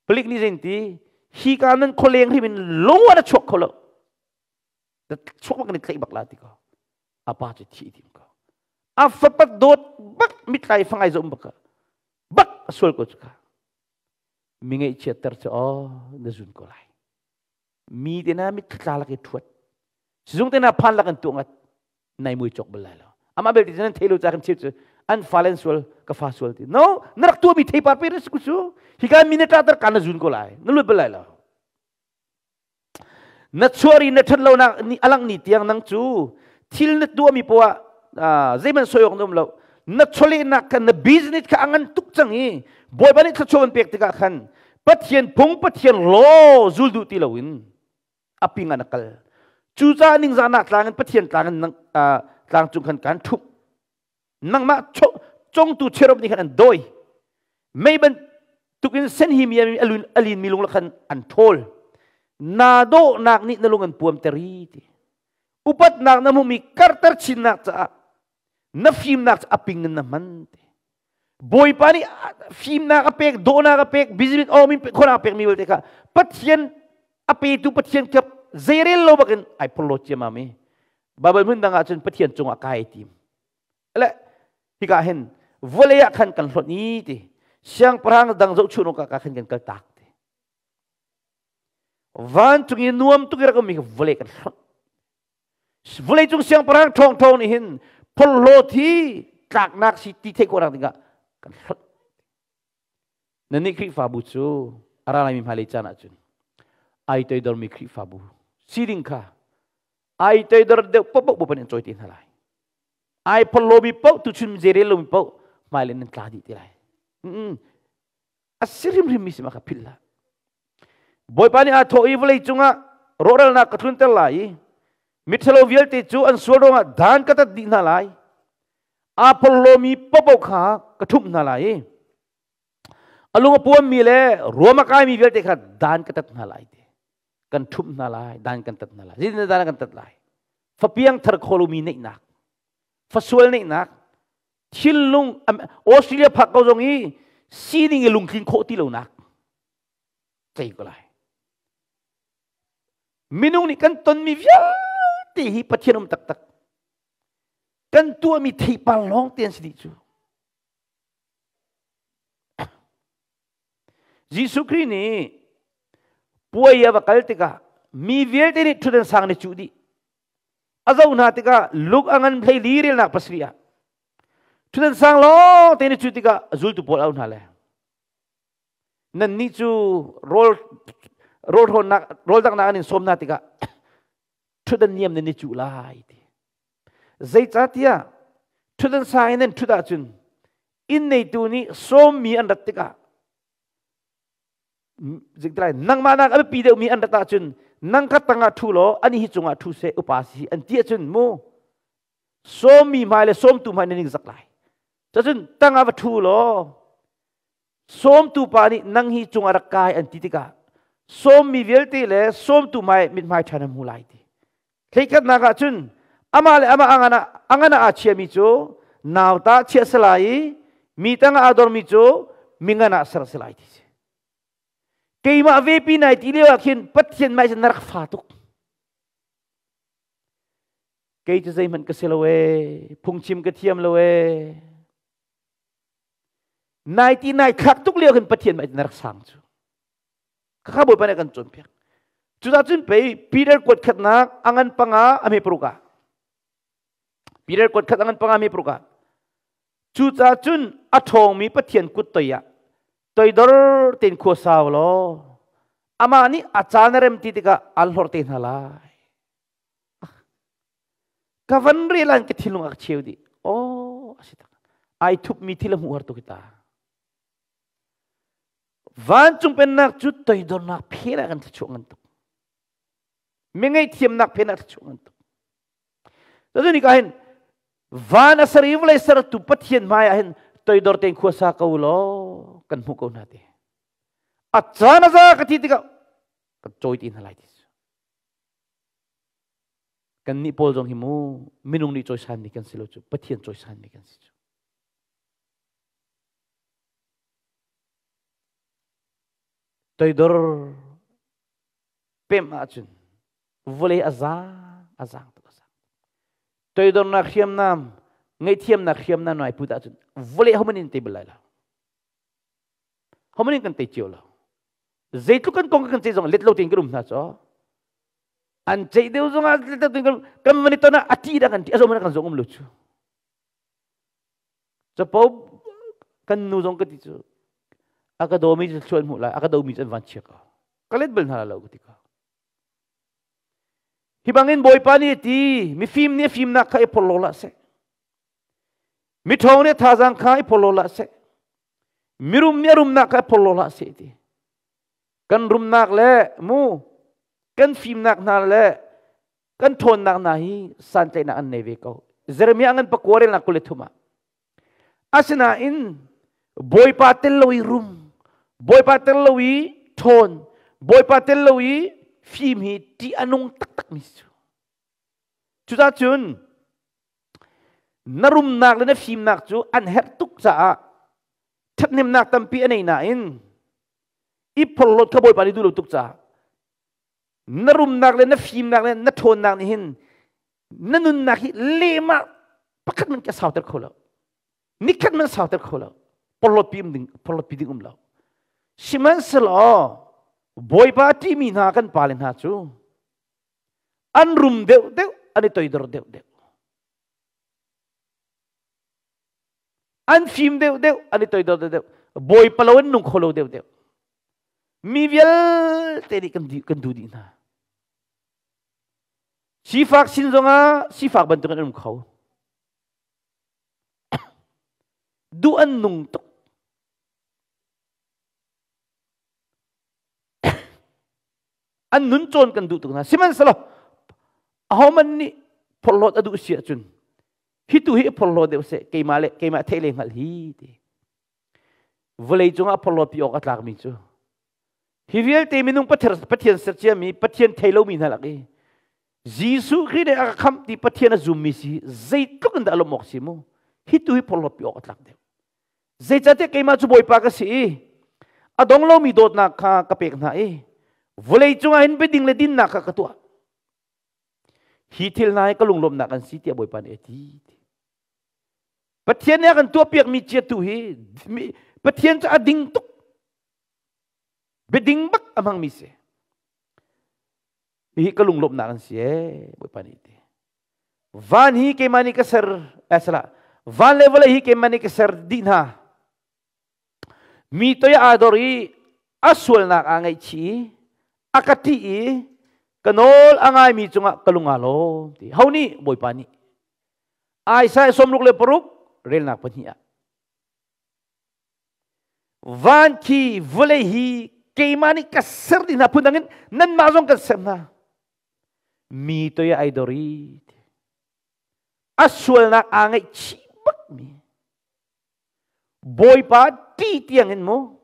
Palik nih zein ti hi ka nan khualeng hrim in lung an a chuak kho lo chuak bak ni tlaih bak la ti ko a pa cu thi tim ko a fapa dawt bak mitlai fangai zom bak bak a sual ko cu ka mi ngaihchiat ter cu o na zun ko lai mi te na mit thla lak i thuat sizung te na phan lak an tu ngat nai mui chok bal lai lo ama bel ti nan thei lo cha kan chim cu an fa len sual ka fa sual ti no na rak tua mi thei par pe ku su hi ka mi na ta tar kan na zun ko lai na lut bal lai lo na chuari na that lo nak ni alang ni tiang nang cu thil na tua mi poa zeiman soyok nom lo na chole nak kan na business kha angan tuk chang i bawipa nih thluachuah pek tikah khan Pathian phung Pathian law zul duh ti loin a ping an a kal cucaah ningzahnak tlang in Pathian tlang in tlang cung khan kan ṭhumh nangmah congtu cherub nih khan an dawi mei bantuk in sen hi mi a lin mi lung khan an ṭhawl naa dawhnak nih na lung an puamter i ti upatnak na hmuhmi karter chinnak caah na fimnak cu a ping in na hman ti Bawipa nih fimnak a pek dawhnak a pek business awmin khona a pek mi vialte kha Pathian a petu Pathian kha zeirel lo bakin ai phorlo ciamam i Bible hmun dang ah cun Pathian cungah kai tim le hika hin vawlei ah khan kan hlonh i ti siangpahrang dang zohchun awk ah khan kan kal tak ti vancung i nuam tuk i rak ummi kha vawlei kan hlonh Vawleicung siangpahrang ṭhawngṭhawng nih hin phorhlawt hi tlaknak si ti theih khawhnak dingah kan hlonh. Nannih Khrihfabu cu a ra laimi hmailei caan ahcun ai toidormi Khrihfabu sining kha ai toidor deuh paohpaoh bu in cawi te hna lai. Ai phorhlawmi paoh tuchun zeirel lomi paoh hmailei nan tla dih te lai. A si hrimhrim mi si ma kha philh hlah. Bawipa nih aa thawh i vawlei cungah rawhralnak ka tlunter lai i miṭhalo vialte cu an sual ruangah dan ka tat dih hna lai. Aa porhlawmi paohpaoh kha ka ṭhumh hna lai i a lung a puammi le ruam a kaimi vialte kha dan ka tat hna lai ti. Kan ṭhumh hna lai, dan kan tat hna lai. Zeitin dan kan tat lai? Fapiang thar kho lomi neihnak, fasual neihnak, thinlung Australia phak ko zong i sining i lungtlin khawh ti lonak cei ko lai minung nih kan tonmi vialte hi Pathian um taktak kan tuahmi theipar lawng te an si dih cu Jesuh Khrih nih puai a va kal tikah mi vialte nih ṭhutdan sang nih cuh dih a zoh hna tikah luk a ngan hlei li relnak pasarih ah ṭhutdan sang lawng te nih cu tikah a zultu pawl au hna le nannih cu rawl rawl hrawnnak rawl danghnak an in sawm hna tikah ṭhutdan niam nan i cuh lai ti zeicahtiah ṭhutdan sang in nan ṭhut ahcun inn neitu nih sawmmi an rat tikah zingtlai nangmah nak a biapi deuhmi an rat ahcun nang kha tangah ṭhu law ani hi cungah ṭhu seh upa si an ti ahcun mu sawmmi hmai le sawmtu hmai na ning zak lai cacun tangah va ṭhu law sawmtu pa nih nang hi cungah rak kai an ti tikah sawmmi vialte le sawmtu hmai mithmai ṭha na hmu lai ti Thleikhatnak ah cun Amah le amah angana angana aa chiami cu nauta chiah si lai i mi tangah aa dormi cu mingan ah ser si lai ti si. Keimah vepi nai ti lio ah khin Pathian mai na rak fa tuk. Kei cu zeihmanh ka si lo ee, phungchim ka thiam lo ee. Nai ti nai thlak tuk lio khin Pathian mai na rak sang cu. Kha Bawipa nih a kan cawnpiak. Cucaah cun pei Peter kuat khatnak a ngan panga a hme paruk ah Peter kuat khat a ngan panga a hme paruk ah cucaah cun a ṭhawngmi Pathian kut toi ah toidor tein khua sau law amah nih a caan a rem ti tikah an hlorh te hna lai. Ka van rel an ka thinlung a ka cheu dih. Oh, a si tak. Ai thupmi thil a hmuh har tuk hi ta. Vancung pennak cu toidornak phen ah kan thluachuah ngan tuk. Mi ngaihthiamnak phen ah thluachuah ngan tuk. Cun ni ka hin van a ser i vawlei sertu Pathian hmai ah hin toidor tein khua sa ko law kan hmuh ko hna te. A caan a za ka ti tikah kan cawi ti hna lai ti. Kan nih pawl zong hi mu minung nih cawisan mi kan si lo cu Pathian cawisan mi kan si cu. Toidor pemh ahcun vawlei a zaang a zaang tuk a zaang. Toidornak hriamnam, ngaihthiamnak hriamnam nai put ahcun vawlei homan in tei bal lai lo. Homan in kan tei cio lo. Zeitluk kan kong kan ceih zong let lo tein kan um hna caw. An ceih deuh zong ah let lo tein kan kan van i ton ah a ti dah kan ti a zong kan zong um lo cu. Capo kan nu zong ka ti cu a ka dawmi cu thluan hmuh lai a ka domi cu an van chia ko ka let bal hna lo ka ti ko hi bangin bawipa nih a ti mifim nih a fimnak kha i phorhlaw hlah seh miṭhawng nih thazaang kha i phorhlaw hlah seh mirum nih a rumnak kha i phorhlaw hlah seh ti kan rumnak le mu kan fimnak hna le kan ṭhawnnak hna hi santlaihnak an nei ve ko. Jeremiah ngan pakua relnak 23 ah. Asinain Bawipa tel lo i rum, Bawipa tel lo i ṭhawn, Bawipa tel lo i fim hi ṭih a nung taktak mi cu. Cucaah cun na rumnak le na fimnak cu an herh tuk caah ṭhathnemnak tampi a nei nain i phorhlawt kha Bawipa nih duh lo tuk caah na rumnak le na fimnak le na ṭhawnnak nih hin na nunnak hi lehmah pakhat man ka sauter kho lo nikhat man sauter kho lo porhlawt pi um ding porhlawt pi ding um lo sihmanhsehlaw bawipa ṭihmi hna kan pale hna cu an rum deuh deuh an i toidor deuh deuh an fim deuh deuh an i toidor deuh deuh bawipa lo an nung kho lo deuh deuh mi vialte nih kan kan duh dih hna sifak sin zongah sifak bantuk an um kho duh an nung tuk an nun cawn kan duh tuk hna sihmanhsehlaw ahoman nih phorhlawt a duh si ahcun hi tu hi phorhlaw deuh seh keimah le keimah theih le hngalh hi ti vawlei cungah phorhlawt pi awk a tlakmi cu hi vialte minung Pathian ser ciami Pathian thei lomi hna lak i Jesuh Khrih nih a ka khamh ti Pathian a zummi si zeitluk in dah lawmh awk si mu hi tu hi phorhlawt pi awk a tlak deuh Zeicahtiah keimah cu Bawipa ka si i a dong lomi dawtnak kha ka pek hna i vawlei cungah hin biading le dinnak kha ka tuah. Hi thil hna hi ka lunglawmhnak an si tiah Bawipa nih a ti. Pathian nih a kan tuahpiakmi cia tu hi Pathian cu a ding tuk. Biading bak a hmangmi si. Hihi ka lunglawmhnak an si ee Bawipa nih ti. Van hi keimah nih ka ser eh salah. Van le vawlei hi keimah nih ka ser dih hna. Mi toi aa dor i a sualnak aa ngaihchih i a ka ṭih i ka nawl a ngaimi cungah ka lung aa lawm ti. Ho nih? Bawipa nih. Isaiah 66 relnak pahnih ah. Van khi vawlei hi keimah nih ka ser dih hna phundang in nanmah zong kan ser hna. Mi toi ai dor i a sualnak aa ngaihchih bakmi Bawipa ti tiang in mu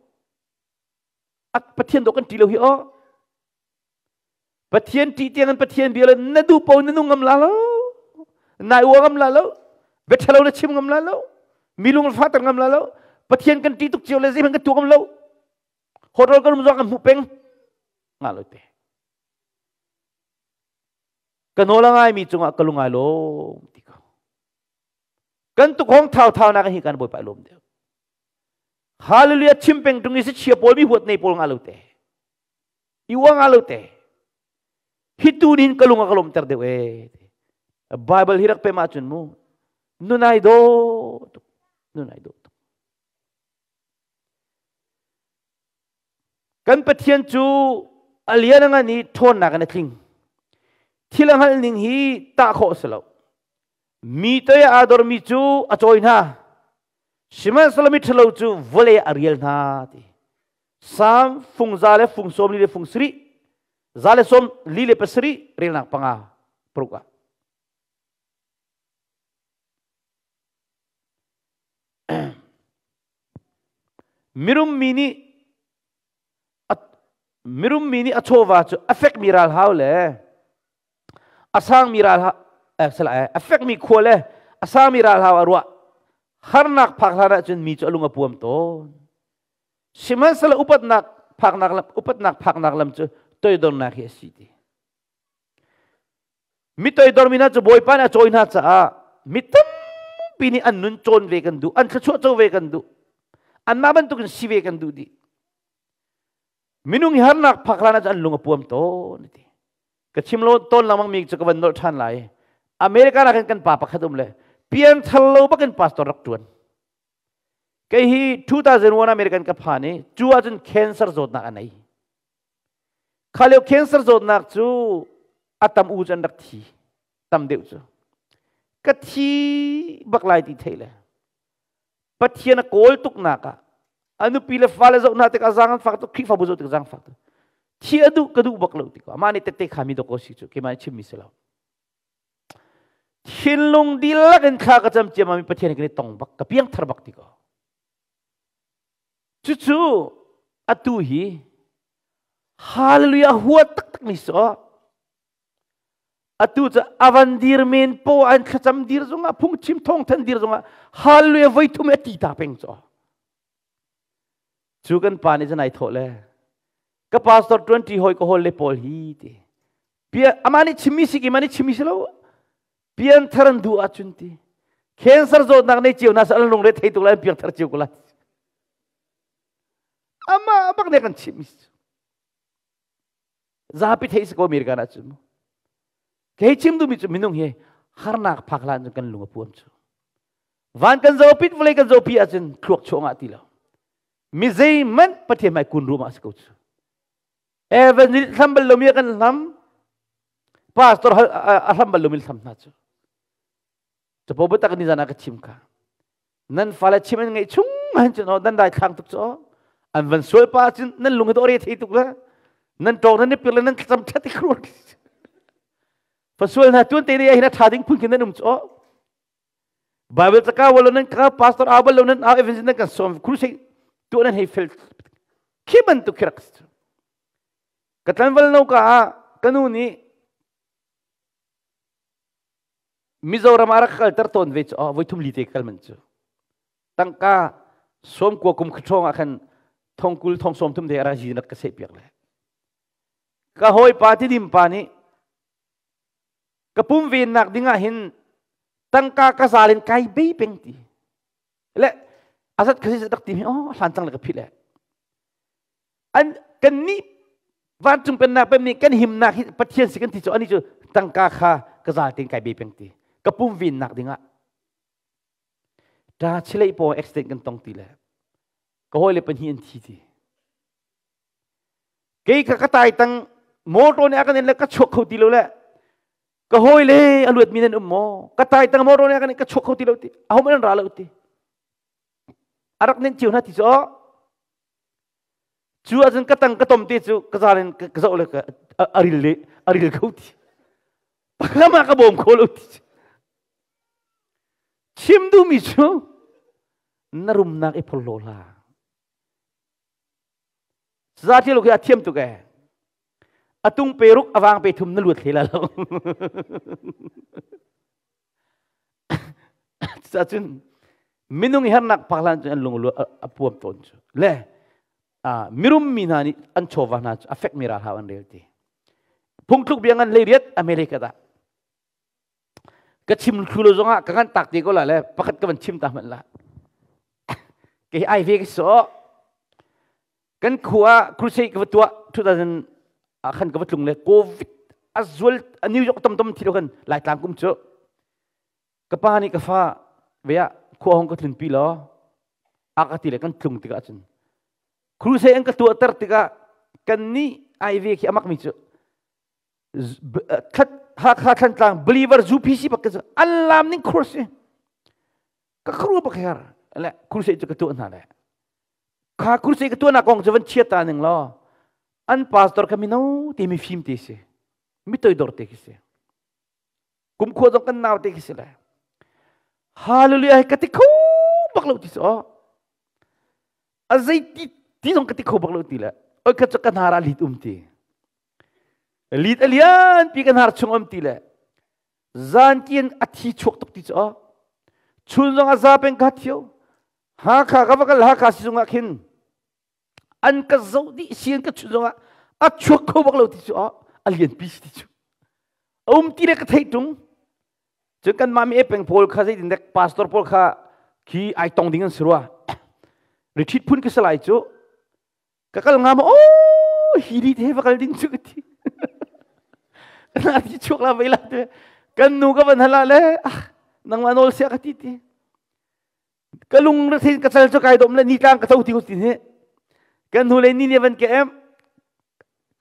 Pathian dawh kan ṭi lo hi aw Pathian ṭih tiang in Pathian bia le na duh paoh na nung ngam la lo. Nai ua ngam la lo. Bia na chim ngam la lo. Mi lung fa ter ngam la lo. Pathian kan ti tuk cio le zeihmanh kan tu ngam lo. Hotel kan um zong kan hmuh peng. Nga lo te. Ka nawl a ngaimi cungah ka lung ai lawm ti ko. Kan tukhong thau thau nak hi kan Bawipa lawm deuh. Hallelujah chim peng tung i si chia pawl mi huat nei pawl nga lo te. I uang nga lo te. Hi tu nin ka lung a ka lawm ter deuh e. Bible hi rak pe ma cun mu. Nunai do tuk. Nunai do tuk. Kan Pathian cu a lian a ngan i ṭhawnnak in a tling. Thil a hngalh ning hi tah khawh a si lo. Mi toi ah aa dormi cu a cawi hna. Sihmanhsehlaw miṭhalo cu vawlei ah a rial hna ti. Salm fung za le fung sawm li le fung sarih, za le sawm li le pasarih relnak panga paruk ah. Mirum mi nih mirum mi nih a chawva cu a fekmi ralhau le a sangmi ralhau a fekmi khua le a sangmi ralhau a ruah. Harnak phak hlan ahcun mi cu a lung a puam tawn. Sihmanhsehlaw upatnak phaknak lam upatnak phaknak lam cu toidornak hi a si ti. Mi toidormi hna cu Bawipa nih a cawi hna caah mi tampi nih an nun cawn ve kan duh, an thluachuah co ve kan duh, anmah bantukin si ve kan duh dih. Minung hi harnak phak hlan ahcun an lung a puam tawn ti. Ka chim lo tawn lengmang mi cu ka van nolh ṭhan lai. America ah khan kan pa pakhat um le pian thal lo bakin pastor rak ṭuan. Kei hi 2001 American ka phan i cu ahcun cancer zawtnak a nei. Kha lio cancer zawtnak cu a tam u cu an rak thi. Tam deuh cu. Ka thi bak lai ti theih le Pathian a kawl tuknak ah a nupi le fale zoh hna tikah zaang an fak tuk Khrihfabu zoh tikah zaang fak tuk thi a duh ka duh bak lo tikah mah nih tette khami dawk si cu keimah nih chimmi si lo thinlung dihlak in thla ka cam ciammam i Pathian kan i tong bak ka piang thar bak ti ko Cucu atu hi hallelujah huat taktak mi si aw. Atu cu avan dir men po an thlacam dir zongah phungchim thawngthan dir zongah hallelujah voi thum a ti ta peng cu. Cu kan pa nih cun ai thawh le ka pastor 20 hoi ka hol le pawl hi ti. Pia ama nih chimmi si ki ma nih chimmi si lo. Pianthar an duh ahcun ti. Cancer zawtnak nei cio na sa an lungre thei tuk lai an piangthar cio ko lai. Ama bak ne kan chim zapi thei si ko America na cun kei chim duhmi cu minung hi harnak phak hlan cun kan lung a puam cu van kan zopit vawlei kan zopi ahcun thluak chuah ngah ti lo mi zeihmanh Pathian hmai kun rum ah si ko cu Evan hlam bal lomi kan hlam pastor a hlam bal lomi hlam hna cu capo biatak ni zan ah ka chim kha nan fale chim an ngeih chung han cun nan dai thlang tuk cu an van sual pa cun nan lung hi ore thei tuk la nan tawng nan pir le nan thlacam that i khruat fasual hna tuan te ne hin tha ding phun khin nan um chu Bible caka walo nan ka pastor abal lo nan a evangelist nan kan som crusade tu nan hei fel khi bantuk khi rak ka tlanval no ka ah kanu nih Mizoram ah rak kalter tawn ve cu voi thum li te kal man cu tangka som kua kum khathong ah khan thongkul thong som thum te ara ji nak ka se piak le ka hoi pa ti dim pa nih ka pum vennak ding ah hin tangka ka zal in kai bei peng ti le azat khasi dak ti mi oh hlan cang le ka phit le an kan nih vancung pennak pem nih kan himnak hi Pathian si kan ti cu ani cu tangka kha ka zal ten kai bei peng ti ka pum vennak ding ah ta chilei po accident kan tong ti le ka hawi le pahnih an thi ti Kei kha ka tai tang motor nih a kan en le ka chuak kho ti lo le ka hawi le a luat mi nan um maw ka tai tang motor nih a kan en ka chuak kho ti lo ti ahom an ra lo ti a rak nen cio hna ti cu cu ahcun ka tang ka tom te cu ka zal in ka zoh le ka a ril le a ril kho ti pakam ah ka bawm kho lo ti chim duhmi cu na rumnak i phorhlaw hlah Za thil khi a thiam tuk ee. A tung pe ruk a vang pe thum na luat hle la lo. Cucun minung hernak pak hlan cu an lung a puam tawn cu. Le mirum mi hna nih an chawva hna cu a fekmi ralhau an rel ti. Phungthluk bia ngan 18 America dah. Ka chim thlu lo zongah ka ngan tak te ko la le pakhat ka van chim ta hmanh la. Kei ai ve ka so. Kan khua crusade ka va tuah 2000 ah khan ka va tlung le COVID a zual a New York tom tom thi lo kan Laitlang kum cu. Ka pa nih ka fa ve ah khua hong ka tlunpi law a ka ti le kan tlung tikah cun crusade an ka tuahter tikah kan nih ai ve khi amak mi cu thlat Hakha Thlantlang believer UPC bak ka cu an lam ning crusade ka khru bak her le crusade cu ka tuah hna le kha crusade ka tuah nak kong cu van chia ta ning law an pastor ka mino te mi fim te si mi toidor te khi si Kum khua zong kan nau te khi si le. Hallelujah ka ti kho bak lo ti so. A zei ti ti zong ka ti kho bak lo ti le. Oi ka chu kan hara lit um ti. Lit alian pi kan har chung um ti le. Zan kian a thi chuak tuk ti cho. Chun zong a za peng ka thio. Hakha ka va kal Hakha si zungah khin an ka zoh dih si an ka chun zongah a chuak kho bak lo ti cu a lian pi si ti cu a um ti le ka theih tung cun kan mah mi e peng pawl kha zeitin dek pastor pawl kha khi ai tong ding an si rua retreat phun ka salai cu ka kal nga ma o hi ri te va kal ding cu ka ti na ti chuak la vei la te kan nu ka van hala le ah nangmah nawl sia ka ti ti Ka lung ra thein ka cal cu kai dom le nitlang ka tho ti ti hi. Kan hnu le ni ne van ke em.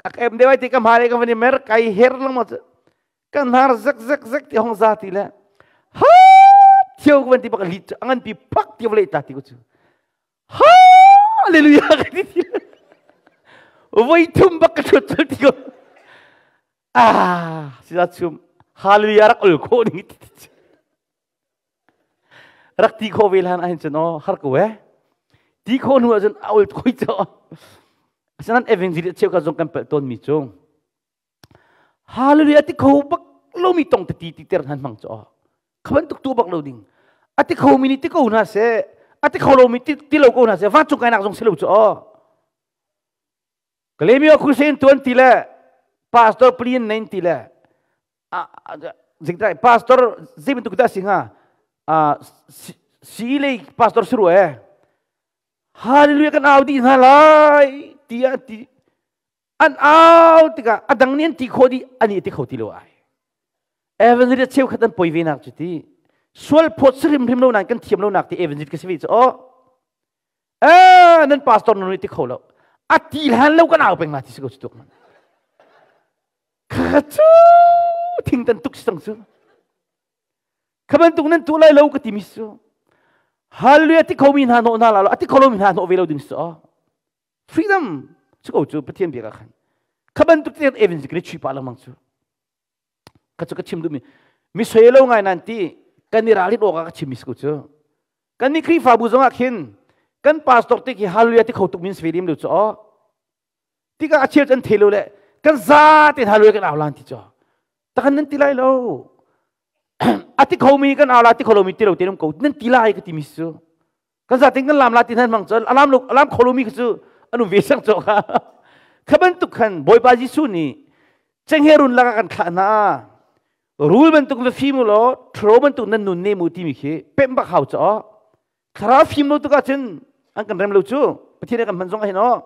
Ak em dewai ti ka hmai ka van i mer kai her lang ma cu. Kan har zek zek zek ti hong za ti le. Ha thiau ka van ti bak lit angan pi pak ti vle ta ti ko cu. Ha hallelujah ka ti ti. Voi thum bak ka thut ti ko. Ah sila chum hallelujah rak ul kho ning ti ti. Rak ti khawh ve hlan ahhin cun aw har ko eh. Ti khawh hnu ahcun a ul koi cu. Asinain evangelist cheukhat zong kan palh tawnmi cu hallelujah ti kho bak lomi tong te ti ti ter han hmang cu aw. Kha bantuk tu bak lo ding. A ti kho mi nih ti ko hna seh, a ti kho lomi ti, ti lo ko hna seh, vancung kainak zong si lo cu aw. Kalemyo Crusade tuan ti le pastor plin nein ti le zingtai pastor zei bantuk dah si hnga si lei pastor siru e hallelujah kan au dih hna lai tiah ti an au tikah a dang nih an ti kho dih ani ti kho ti lo ai evangelist cheukhat an poi ve nak cu ti sual phawt si hrimhrim lo nain kan thiam lo nak ti evangelist ka si ve cu oh eh nan pastor nan ti kho lo a ti hlan lo kan au peng la ti si ko cu tuk man kha cu thing tan tuk si tang cu kha bantuk nan tu lai lo ka ti mi su hallelujah ti kho mi hna hnawh hna la lo a ti kho lo mi hna hnawh ve lo ding su freedom cu ko cu pathian bia ka khan kha bantuk te evans kan i chui pa lengmang cu Ka cu ka chim duhmi mi soi lo ngai nan ti kan i ralrin awk ah ka chimmi si ko cu. Kan nih Khrihfabu zongah khin kan pastor te khi hallelujah ti kho tuk min si lim lo cu aw. Tikah a cheu an thei lo le kan za tein hallelujah kan au lan ti cu. Takan nan ti lai lo. A ti kho mi kan au la ti kho lo mi ti lo te ko nan ti lai ka ti mi su. Kan za tein kan lam la ti nan mang cu alam lo alam kho lo mi cu anu ve sang cho kha. Kha bantuk khan Bawipa Jesuh nih cengherun lakah kan thlah hna rul bantuk va fim u law ṭhuro bantuk nan nun ne mu timi khi pemh bak hau caw thlarau fim lo tuk ahcun an kan rem lo cu Pathian kan hman zong ah hin aw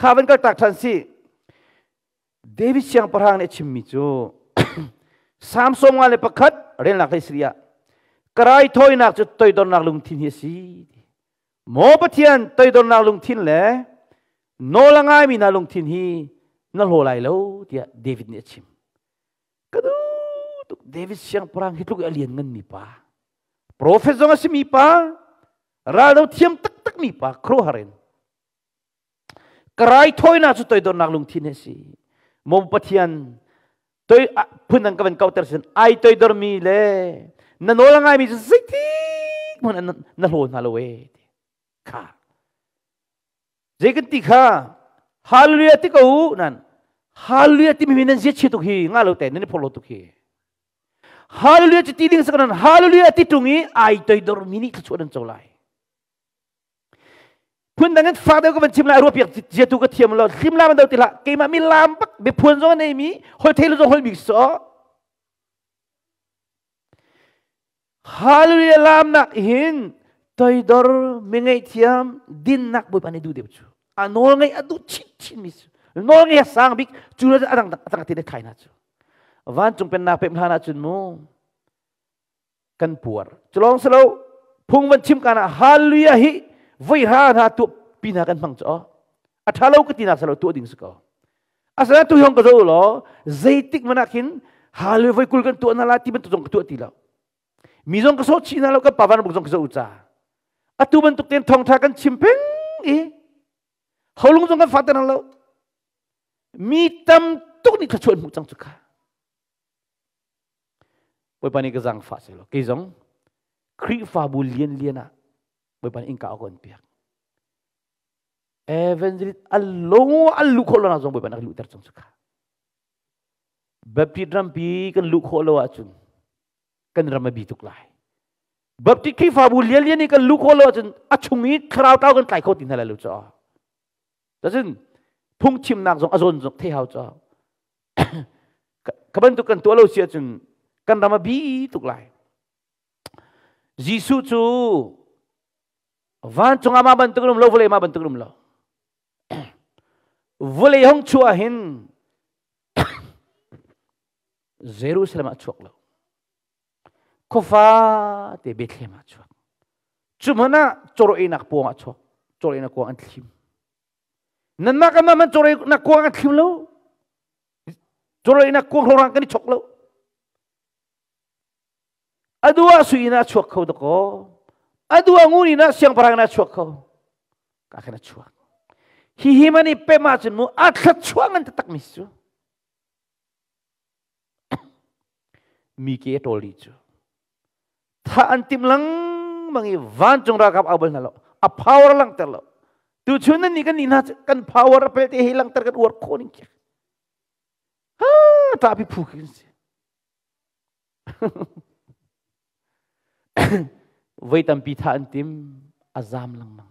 kha van kal tak ṭhan si David siangpahrang nih a chimmi cu Psalm 51 relnak hlei sari ah ka raithawinak cu toidornak lungthin hi a si Maw Pathian toidornak lungthin le nawl a ngaimi hna lungthin hi na hlaw lai lo tiah David nih a chim. Ka duh tuk David siangpahrang hi tluk i a lian nganmi pa. Profet zong a simi pa, raldo thiam taktakmi pa, khuaruahhar in. Ka raithawinak cu toidornak lungthin hi a si. Maw Pathian toi phun an ka van kauter sin ai toidormi le na nawl a ngaimi cu zeitik hmanh na hlaw hna lo e kha zei kan ti kha hallelujah ti ko nan hallelujah ti mi nan zia chia tuk hi nga lo te nan i phorlo tuk hi. Hallelujah cu ti ding sakanan hallelujah ti tung i ai toidor mi nih thluachuah nan co lai. Phun dang in fak deuh ka van chim lai ruah piak zia tu ka thiam lo hlim lam do ti hlah keimah mi lam bak biaphuan zong nei mi hol thei lo zong hol mi so Hallelujah lam nak hin toidor mi ngaihthiam dinnak Bawipa nih duh deuh cu a nawl ngaih a duh chin chin mi cu nawl ngaih a sang bik cu le a dang a dang te thai na cu vancung pennak pem hlan ahcun mu kan puar culong silo phung van chim kana hallelujah hi voi ha na tu pi na kan hmang cho a tha lo ka ti nak salo tu ding si ko asana tu hong ka zo lo zeitik mana khin hallelujah voi kul kan tu na la ti ban tu zong ka tu ti lo mi zong ka so chi na lo kan pavan buk zong ka zo cha atu bantuk ten thong tha kan chim peng i holung zong kan fa lo mi tam tuk nih thluachuah hmuh cang cu kha Bawipa nih ka zaangfah seh law kei zong Khrihfabu lianlian ah Bawipa nih innka a ka on piak. Evangelist alung an luh khawh lo nak zong Bawipa nih a luhter cang cu kha. Baptist rampi kan luh khawh lo ahcun kan ram a bi tuk lai. Baptist Khrihfabu lianlian i kan luh khawh lo ahcun a chung i thlarau tlau kan tlai kho ti hna lai lo caw. Cun phungchimnak zong a zawn zong thei hau caw. Ka bantuk kan tuah lo si ahcun kan ram a bi tuk lai. Jesuh cu vancung ah mah bantuk um lo vawlei mah bantuk um lo. Vawlei hong chuah hin Jerusalem ah chuak lo. Khuafa te Bethlehem ah chuak. Cu hmanh ah cawrawinak puang ah chuak. Cawrawinak kuang an thlim. Nanmah kan mah man cawrawinak kuang an thlim lo. Cawrawinak kuang hlorang kan i chok lo. Adua sui in a chuak kho dakaw. Adua ngun in a siangpahrang in a chuak kho. Ka khan a chuak. Hi hi man i pem ahcun mu a thluachuah ngan taktak mi cu. Mi ke a ṭawl dih cu. Thah an timh lengmang i vancung ralkap au bal hna lo. A power langhter lo. Tuchun nan nih kan nih hna kan power a pelte hi langhter kan uar khawh ning khiak. Ha ṭahpi phu khi kan si. Voi tampi thah an tim a zam lengmang.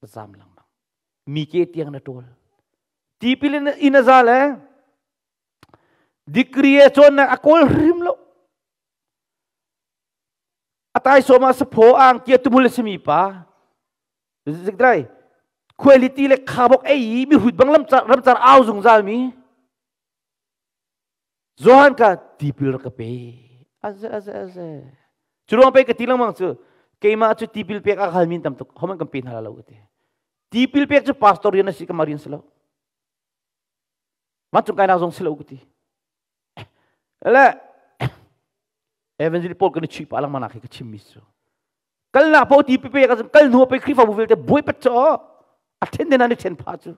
A zam lengmang. Mi ke tiang na ṭawl. Tipil in a za le Degree a cawnnak a kawl hrim lo. A taisawm ah saphaw angki a tumul a simi pa. Zikdrai quality le khabok ei i mihrut bang ramcar au zungzal mi. Johan ka tipil rak ka pe. Aze aze aze. Cu ruang pe ka ti lengmang cu keimah cu tipil pek a hal min tam tuk homan kan pe hna lo ka ti. Tipil pek cu pastor rian a si ka rian si lo. Vancung kainak zong si lo ka ti. Le Evangelist Paul kan i chuih pah lengmang nak hi ka chimmi cu. Kalnak po ti pipe ka kal hnu pe Khrihfabu vialte buai pat cho a then den an i then pha cu.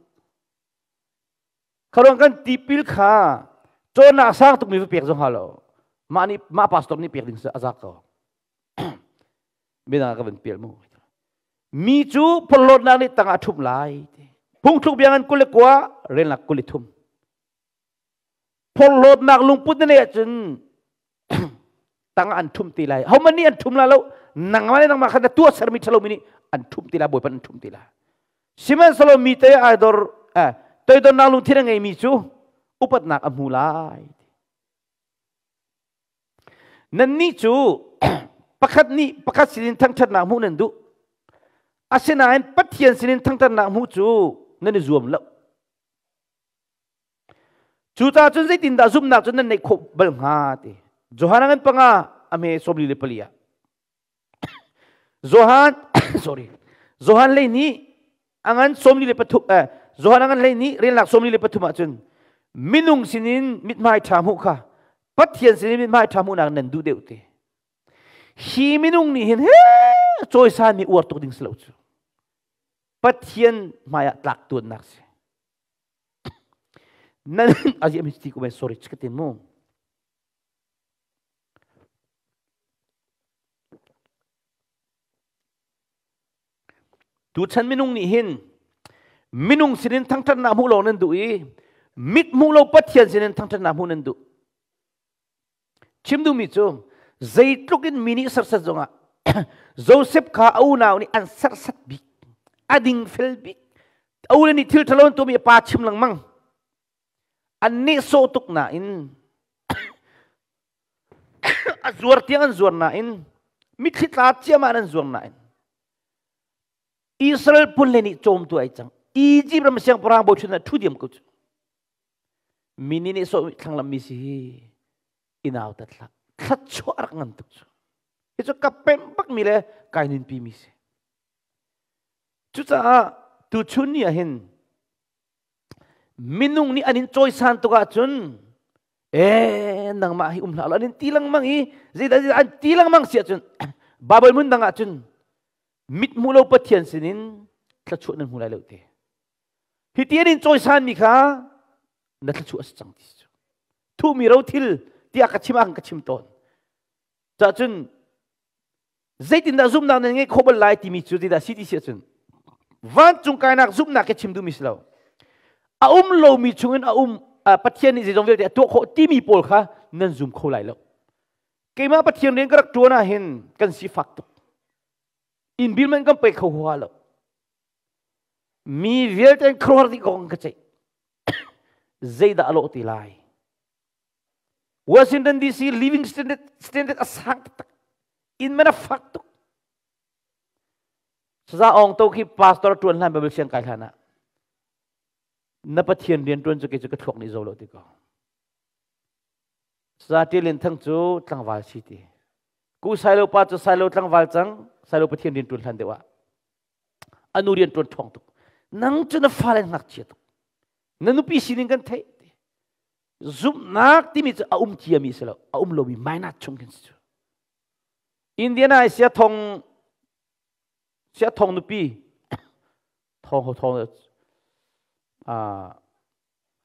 Kharuang kan tipil kha cawnnak sang tukmi va pek zong ha lo. Mah nih mah pastor nih pek ding sa azak ko. Bina ka van pial mu. Mi cu phorhlawtnak nih tangah a ṭhumh lai. Phungthluk bia ngan 22 relnak 23. Phorhlawtnak lungput na neih ahcun tangah an ṭhumh ti lai. Hohmanh nih an ṭhum la lo. Nangmah le nangmah kha na tuah sermi ṭhalo mi nih an ṭhumh ti lai, Bawipa an ṭhumh ti lai. Sihmanhsehlaw mi te ai dor eh, toidornak lungthin a ngeimi cu upatnak a hmu lai. Nannih cu pakhat nih pakhat sinin thangṭhatnak hmuh nan duh. Asinain Pathian sinin thangṭhatnak hmuh cu nan i zuam lo. Cucaah cun zeitindah zumhnak cu nan neih khawh bal hnga ti. Johan ngan panga a hme 44 ah. Johan sorry Johan lei nih a ngan 43 eh Johan a ngan lei nih relnak 43 ah cun minung sinin mithmai ṭha hmuh kha Pathian sinin mithmai ṭha hmuhnak nan duh deuh te. Hi minung nih hin he cawisan mi uar tuk ding si lo cu. Pathian hmaiah tlak tuannak si. Nan azi mi ti ko sorry chikatin mu. Tuchan minung nih hin minung sinin thangṭhatnak hmuh lawng nan duh i mit hmuh lo Pathian sinin thangṭhatnak hmuh nan duh. Chim duhmi cu Zeitluk in mi nih serhsat zongah Joseph kha a unau nih an serhsat bik, a dingfel bik. A ule nih thil ṭhalo an tuahmi a pa chim lengmang. An nehsawh tuk nain a zuar tiang an zuar nain mitthli tla ciammah an zuar nain Israel phun le nih cawmtu ai cang. Egypt ram siangpahrang bawi ṭhutdan ah ṭhu diam ko cu. Mi nih nehsawh thlanglam mi si hi i nautat hlah. Thluachuah rak ngan tuk cu. Hi cu ka pemh bak mi le kai nunpi mi si. Cucaah tuchun ni ah hin minung nih an in cawisan tuk ahcun ee nangmah hi um hlah lo an in ti lengmang i zeidah an ti lengmang si ahcun Bible mun dang ahcun mit hmu lo Pathian sinin thluachuah nan hmu lai lo te. Hi ti an in cawisan mi kha na thluachuah a si cang ti cu. Thuhmi rothil tiah ka chim ah ka chim tawn. Cah cun zeitindah zumhnak nan ngeih khawh bal lai timi cu zeidah si ti si ahcun vancung kainak zumhnak ke chim duhmi si lo. A um lomi chungin a um Pathian nih zeizong vialte a tuah khawh timi pawl kha nan zum kho lai lo. Keimah Pathian rian ka rak ṭuan ah hin kan sifak tuk. Inn bil man kan pe kho hua lo. Mi vialte an khuaruahhar dih kong ka ceih. Zeidah a lawh ti lai? Washington DC living standard, standard a sang taktak. Inn man a fak tuk. Saza Aung To khi pastor ṭuan hlan Bible siang kai hlan ah na Pathian rian ṭuan cu kei cu ka thluak nih zo lo ti ko. Saza Ṭial Lian Thang cu tlangval si ti. Ku Sailo pa cu Sailo tlangval cang, Sailo Pathian rian ṭuan hlan deuh ah. Anu rian ṭuan ṭhawng tuk. Nang cu na fale ngakchia tuk. Na nupi sining kan theih. Zumhnak timi cu a um ciami si lo, a um lomi minus chung khin si cu. Indiana i sia thong sia thong nupi thong ho thong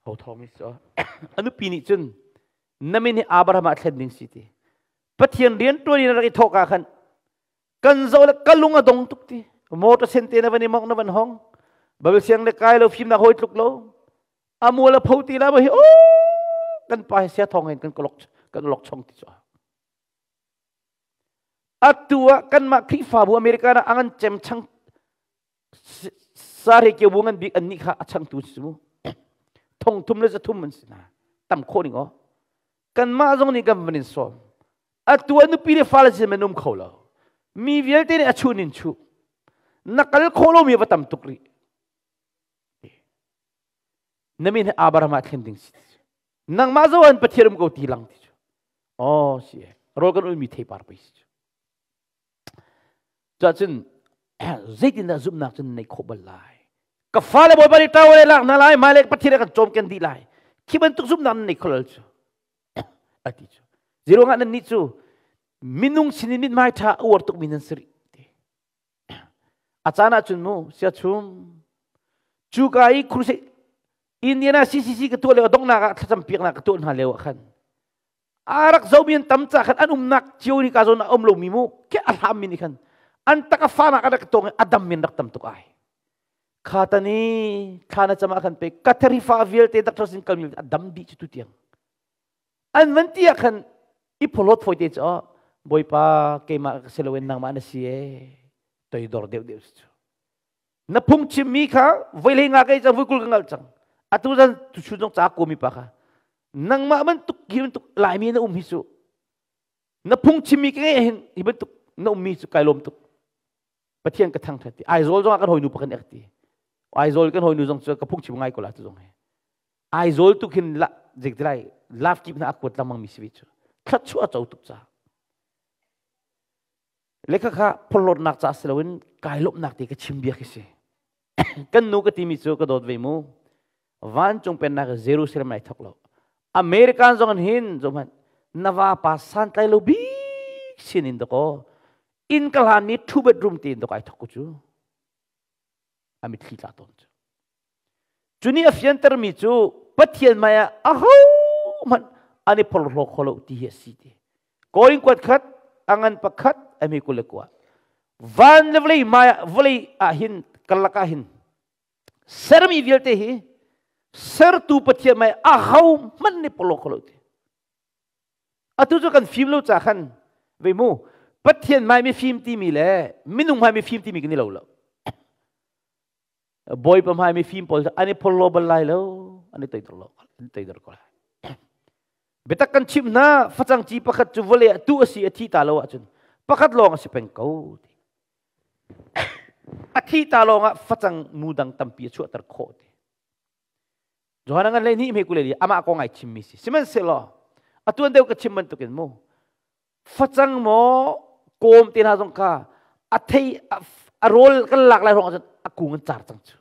ho thong mi cu a nupi nih cun na min hi Abraham ah thlen ding si ti. Pathian rian ṭuan in rak i thawk ah khan kan zo le ka lung a dong tuk ti motor sen te na van i mok na van hong babel siang le kai lo fimnak hoi tluk lo amual a pho ti la hi o kan pa hi sia thong hen kan lok kan lok chong ti chu atu ah kanmah Khrihfabu America na angan cem chang sare ke bu ngan bik an nih kha a changtu si mu thong thum le zathum an si na tam kho ning o kanmah zong nih kan van in sawm atu a nupi le fale sin man um kho lo mi vialte nih a chun in chu na kal kho lo mi va tam tuk rih na min Abraham ah thlen ding si nangmah zo an Pathian um ko ti lang ti chu oh si rol kan ul mi thei par pai si chu Cuahcun zeitindah zumhnak cun neih khawh bal lai? Ka fale Bawipa nih ṭau le lak hna lai, hmailei Pathian kan cawmken dih lai. Khi bantuk zumhnak nan nei kho lo cu. A ti cu. Zeiruangah nan nih cu minung sinin mithmai ṭha a uar tukmi nan si rih. A caan ahcun mu siachum cu ka i crusade Indiana CCC ka tuah lio donghnak ah thlacam piaknak ka tuah hna lio ah khan a rak zomi an tam ca khan an umnak cio ni ka zawn a um lomi mu ke a hlam mi nih khan an tak a fanak a rak tong a dam min rak tam tuk ai kha tani thla na chama khan pe katharifa vialte doctor sin kalmi a dam dih chu tu tiang an van ti ah khan i pholot foi te cho boipa keimah ka siloin nangmah na si e toidor deuh deuh chu na phung chimmi kha voilei nga kai cang voikul ka ngal cang atu zan tu chun zong ca komi pa kha nangmah bantuk hi bantuk laimi na um hi cu na phung chimmi ka ngeih hin hi bantuk na ummi cu kai lawm tuk pathian ka thang ti Aizawl zong ah kan hawinu pakhat ek ti Aizawl kan hawinu zong cu ka phung chim ngai ko la tu zong he Aizawl tu khin la zik lai laf kip na akwat lamang mi si cu thlat chu a cho tuk cha Le khakha phorhlawtnak ca si loin kai lawmhnak te ka chim bia khi si. Kan nu ka timi cu ka dawt ve mu. Vancung pennak Jerusalem ai thok lo. American zong hin zohmanh na vapa santlai lo bik sin in dakaw inn ka hlan mi two bedroom te in dok ai thok ku cu. A mitthli tla tawn cu. Cu nih a fiantermi cu Pathian hmai ah ahohmanh an i phorhlaw kho lo ti hi a si ti. Korin kuat khat, a ngan pakhat, a mi 21. Van le vawlei hmai ah vawlei ah hin karlak ah hin sermi vialte hi sertu Pathian hmai ahohmanh nih phorhlaw kho lo ti. Atu cu kan fim lo ca khan. Ve mu Pathian hmai mifim timi le minung hmai mifim timi kan i lo lo. Bawipa hmai mifim pawl an i phorhlaw bal lai lo, an i toidor lo, an i toidor ko lai. Biatak kan chimh hna, facang ci pakhat cu vawlei ah tuh a si a thi ta lo ahcun pakhat lawng a si peng ko. A thi ta lawng ah facang mu dang tampi a chuahter khawh ti. Johan ngan le ni me kule li amah kong ai chimmi si. Sihmanhsehlaw atuan deuh ka chim bantukin mu facang maw kawm te hna zong kha a thei a rawl kan lak lai ruang ahcun a kung an car cang cu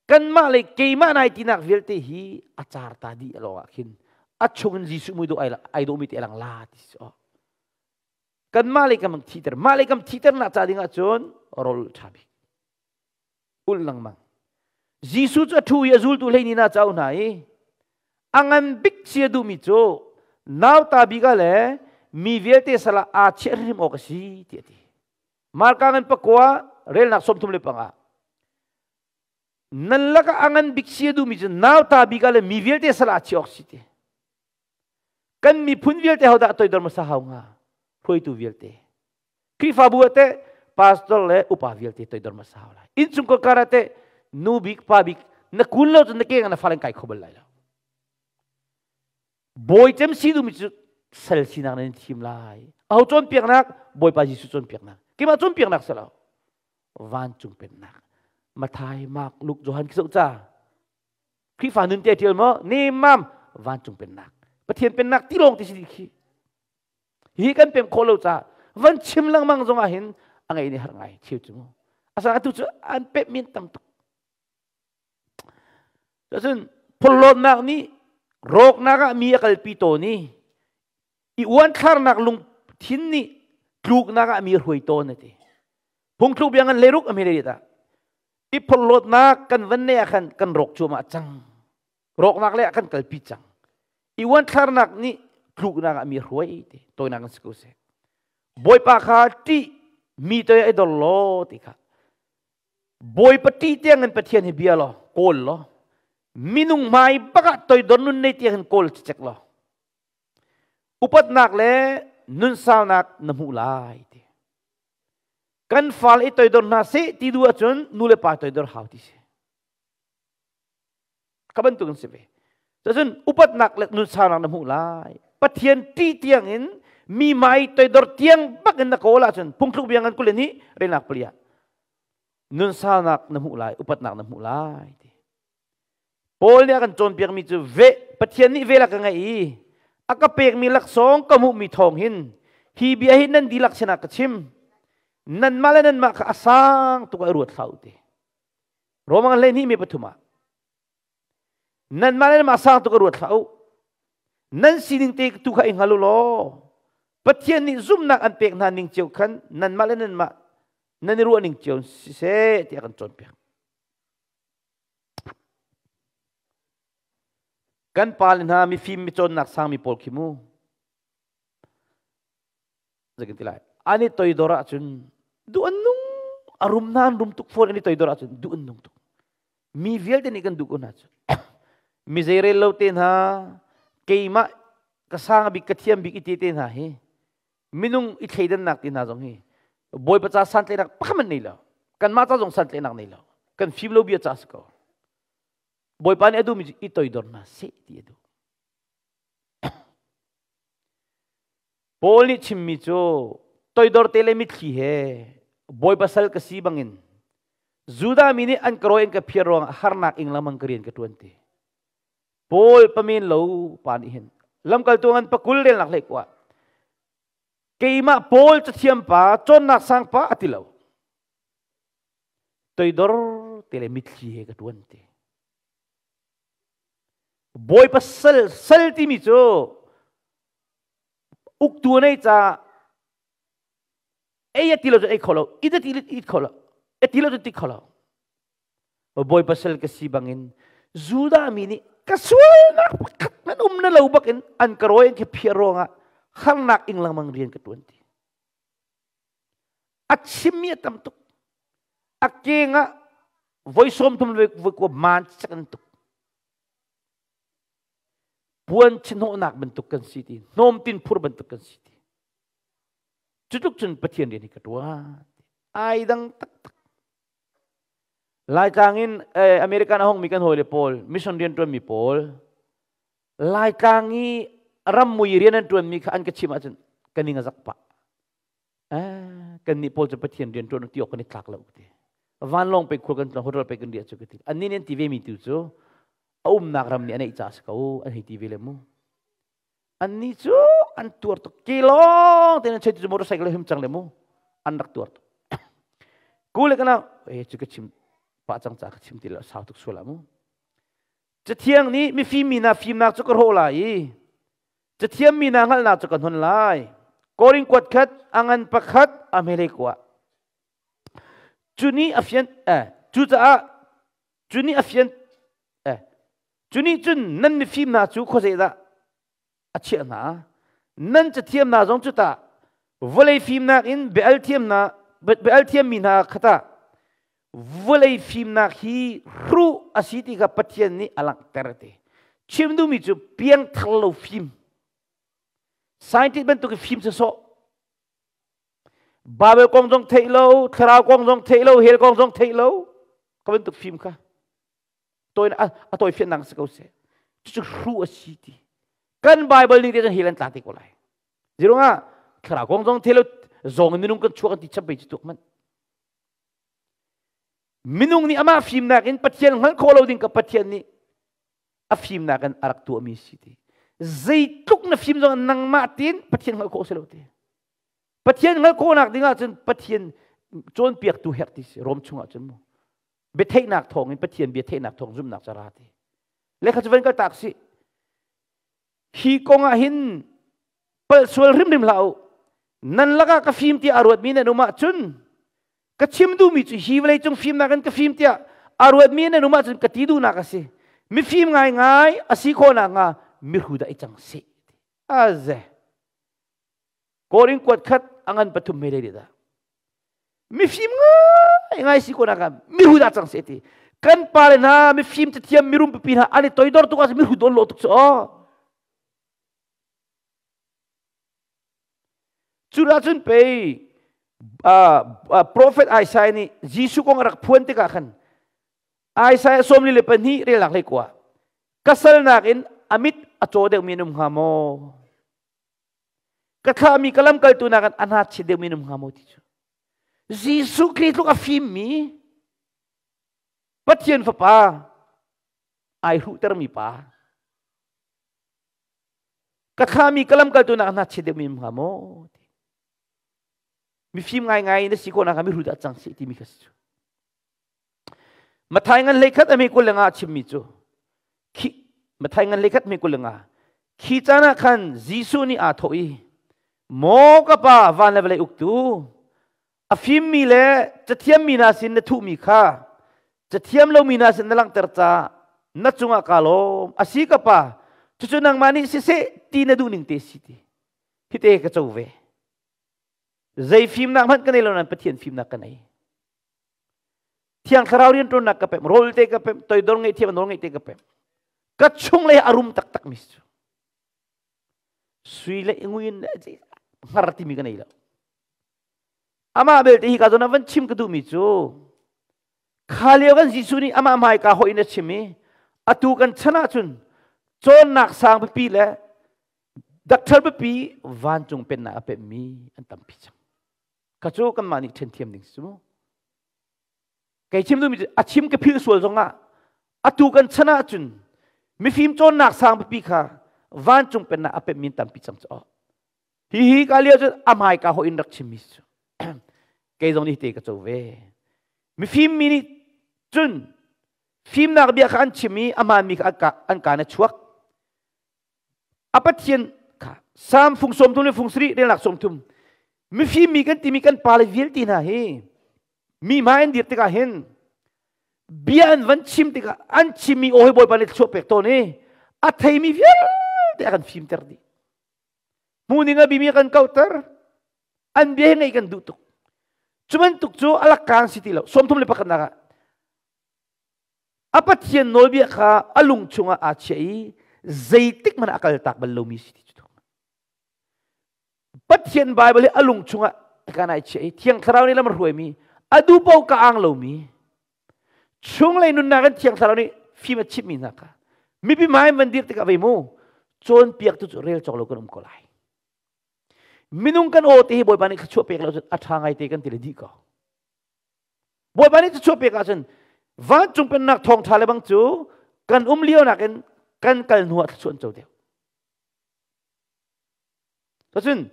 kanmah le keimah nai tinak vialte hi a car ta dih lawng ah khin a chung in Jesuh mui dawh ai dawhmi te lang la ti si kanmah le kam thiter mah le kam thiter nak ca ding ah cun rol ṭha bik ulh lengmang. Jesuh cu a ṭhu i a zultu hlei ni na cau hna i a ngan bik si a duhmi cu nauta bik ah le mi vialte sal ah aa chiah hrimhrim awk a si tiah a ti. Marka ngan pakua relnak 35. Nan lakah a ngan bik si a duhmi cu nauta bik ah le mi vialte sal ah aa chiah awk si ti. Kan miphun vialte hodah toidor hmasa hau hnga? Hruaitu vialte. Khrihfabu ah teh pastor le upa vialte toidor hmasa hau lai. Innchungkhar kar ah teh nu bik pa bik na kun lo cun na ke na fale kai kho bal lai lo. Bawi cem si duhmi cu sal sinak nan thim lai. Aho cawnpiaknak? Bawipa Jesuh cawnpiaknak. Keimah cawnpiaknak si lo. Vancung pennak. Mathai, Mark, Luke, Johan khi zoh ca. Khrihfa nun te ṭial maw? Nemam vancung pennak. Pathian pennak ti lawng ti si dih khi. Hi kan pem khawh lo caah van chim lengmang zong ah hin a ngei nih har ngai cheu cu mu. Asang atu cu an pep min tam tuk. Cun phorhlawtnak nih rawknak ah mi a kalpi tawn i i uanthlarnak lungthin nih tluknak ah mi a hruai tawn a ti. Phungthluk bia ngan leruk a hme ta. I phorhlawtnak kan van ne ah khan kan rawk cuahmah cang. Rawknak le ah kan kalpi cang. I uanthlarnak nih tluknak ah mi a hruai ti tawinak in si ko seh. Bawipa kha ṭih mi toi ai dor law ti kha. Bawipa ṭih tiang in Pathian hi bia law kawl law minung hmai bak ah toidor nun nei tiang in kawl cicek law upatnak le nunsaunak na hmuh lai ti. Kan fal i toidor hna seh ti duh ahcun nu le pa toidor hau ti si. Ka bantuk in si ve. Cun upatnak le nunsaunak na hmuh lai. Pathian ṭih tiang in mi mai toidor tiang bak in na kawl ahcun phungthluk bia ngan 22 relnak palia nunsaunak na hmuh lai, upatnak na hmuh lai ti. Paul nih a kan cawnpiakmi cu ve Pathian nih vel a ka ngeih i a ka pekmi laksawng ka hmuhmi thawng hin hi bia hi nan dihlak sinah ka chim. Nanmah le nanmah kha a sang tuk ah i ruat hlah u ti. Roma ngan 12 mi pathum ah nanmah le nanmah sang tuk ah ruat hlah u. Nan sining te tu kha i hngal u law Pathian nih zumhnak an pek hna ning cio khan nanmah le nanmah nan i ruah ning cio siseh tiah kan cawnpiak. Kan pale hna mifim micawnnak sangmi pawl khi mu. Zeikan ti lai? An i toidor ahcun duh an nung a rum hna an rum tuk fawn an i toidor ahcun duh an nung tuk. Mi vialte nih kan duh ko hna cu. Mi zeirel lo te hna keimah ka sang bik ka thiam bik i te te hna hi minung i thleidannak ti hna zong hi Bawipa ca santlaihnak pakhat hmanh nei lo. Kanmah ca zong santlaihnak nei lo. Kan fim lo bia ca si ko. Bawipa nih a duhmi cu i toidor hna seh ti a duh. Paul nih chimmi cu toidor te le mitthli he Bawipa sal ka si bangin Judah mi nih an ka rawi an ka phiar ruangah harnak ing lengmang ka rian ka ṭuan ti. Paul pamen lo pa nih hin lamkaltu ngan pakul relnak hlei kuah keimah Paul cathiam pa cawnnak sang pa a ti lo toidor te le mitthli he ka tuan ti Bawipa sal sal timi cu uktu nei ca ei a ti lo cu ei kho lo it a ti it kho lo a ti lo cu ti kho lo Bawipa sal ka si bangin Judah mi nih ka sualnak pakhat hmanh um na lo bakin an ka rawi an ka phiah ruangah harnak ing lengmang rian ka ṭuan ti. A chimmi a tam tuk. A keng ah voi 30 voi kua maan cak an tuk. Puan chihnawhnak bantuk kan si ti, hnawmtin phur bantuk kan si ti. Cutluk cun Pathian rian hi ka ṭuan. Ai dang taktak. Laitlang in American a hongmi kan hawile pawl, mission rian ṭuanmi pawl, Laitlang i rammui rian an ṭuanmi kha an ka chim ahcun ka ning a zak pah. Kan nih pawl cu Pathian rian ṭuan ti awk kan i tlak lo ti. Vanlawng pe khul kan tlong, hotel pe kan riah cu ka ti. Annih nih an ti ve mi tu cu a umnak ram nih a neih ca si ko, an hei ti ve le mu. Annih cu an tuar tuk. Ke lawng tein an chei cu motorcycle him cang le mu. An rak tuar tuk. Ku le kana eh cu ka chim pah cang ca ka chim ti lo sau tuk sual ah mu. Cathiang nih mifim mi hna fimnak cu ka hrawh lai i cathiam mi hna hngalhnak cu ka hnon lai. Korin kuat khat a ngan pakhat a hmelei kua. Cu nih a fian eh cucaah cu nih a fian eh cu nih cun nan mifim hna cu khuazeidah a chiah hna nan cathiam hna zong cu tah vawlei fimnak in biaal thiam hna biaal thiammi hna kha tah vawlei fimnak hi hruh a si ti kha Pathian nih a langhter ti chim duhmi cu piangthar lo fim scientist bantuk i fim sawsawh Bible kong zong theih lo thlarau kong zong theih lo hell kong zong theih lo ka bantuk fim kha toi a toi fiannak si ko seh cucu hru a si ti kan Bible ning te cun hell an tla te ko lai zirungah thlarau kong zong theih lo zong in minung kan chuak an ti chap bei cu tuk man minung nih amah fimnak in Pathian hngalh khawh lo ding ka Pathian nih a fimnak in a rak tuahmi si ti zeitluk na fim zong nangmah tin Pathian hngalh khawh si lo ti Pathian hngalh khawhnak ding ahcun Pathian cawnpiaktu herh ti si Rom chungah cun mu biatheihnak thawng in Pathian biatheihnak thawng zumhnak ca ra ti lekha cu van kal tak si hi kong ah hin palh sual hrimhrim hlah u nan lakah ka fim tiah a ruatmi nan um ahcun ka chim duhmi cu hi vawlei cung fimnak in ka fim tiah a ruatmi nan um ahcun ka ti duhnak a si mifim ngaingai a si khawhnak hnga mihru dah i cang seh aze Korin kuat khat a ngan pathum mei le dah mifim ngai ngai si ko nak miru dah cang se ti kan pa le hna mifim cathiam mirum pipi hna an i toidor tuk ah miru don lo tuk cu aw cu dah cun pei prophet Isaiah nih Jesuh kong a rak phuan tikah khan Isaiah 42 relnak hlei kua ka salnak in a mit a caw deuhmi an um hnga maw Ka thlahmi ka lamkaltu nakin a hnatchit deuhmi na um hnga maw ti cu. Jesuh Khrih tluk a fimmi Pathian Fapa ai hruhtermi pa ka thlahmi ka lamkaltu nak hnatchit deuhmi um hnga maw ti. Mifim ngaingai na si khawh nak mi hru dah cang si timi kha si cu. Mathai ngan hlei khat a mi 25 a chimmi cu khi Mathai ngan hlei khat mi 25 khi caan ah khan Jesuh nih aa thawh i maw ka pa van le vawlei uktu a fimmi le cathiammi hna sin na thuhmi kha cathiam lomi hna sin na langhter caah na cungah kaa lawm a si ka pa cucu nangmah nih siseh ti na duh ning te si ti hite ka co ve zei fimnak hmanh ka nei lo nain Pathian fimnak ka nei Thiang Thlarau rianṭuannak ka pem, rawl te ka pem, toidor ngeih thiam nawl ngeih te ka pem. Ka chung le a rum taktak mi cu. Sui le nguin le hngar timi ka nei lo. Amah belte hi ka zawn ah van chim ka duhmi cu kha lio kan Jesuh nih amah hmai ka hoi in a chim i atu kan chan ahcun cawnnak sang pipi le doctor pipi vancung pennak a pemmi an tampi cang. Kha cu kanmah nih ṭhen thiam ding si mu. Kei chim duhmi cu a chim ka philh sual zongah atu kan chan ahcun mifim cawnnak sang pipi kha vancung pennak a pemmi tampi cang cu. Hi hi ka lio cu a hmai ka hoi in rak chimmi cu. Kei zong nih te ka co ve. Mifim mi nih cun fimnak bia kha an chim i a hmaanmi kha an kaan a chuak. A Pathian kha Salm fung 30 le fung 7 relnak 30 mifim mi kan timi kan pale vialte hna hi mi hmai an dir tikah hin bia an van chim tikah an chimmi aw hi Bawipa nih thluachuah pek tawn i a theimi vialte a kan fimter dih hmu ning a bimi a kan kauhter an bia hi ngaih kan duh tuk cu bantuk cu a lakkaan si ti lo 31 nak ah A Pathian nawlbia kha a lung chungah aa chiah i zeitik hmanh ah a kaltak bal lomi si ti cu. Pathian Bible hi a lung chungah kan ai chia i Thiang Thlarau nih lam a hruaimi, a duh paoh ka ang lomi, chunglei nunnak in Thiang Thlarau nih fim a chimhmi hna kha mipi hmai van dir tikah vei mu, cawnpiaktu cu rel cawk lo kan um ko lai. Minung kan aw te hi Bawipa nih thluachuah pek lo cun a ṭha ngai te kan ti le dih ko. Bawipa nih thluachuah pek ahcun vancung pennak thawngṭha le bang cu kan um lio nakin kan kal hnu ah thluachuah an co deuh. Cun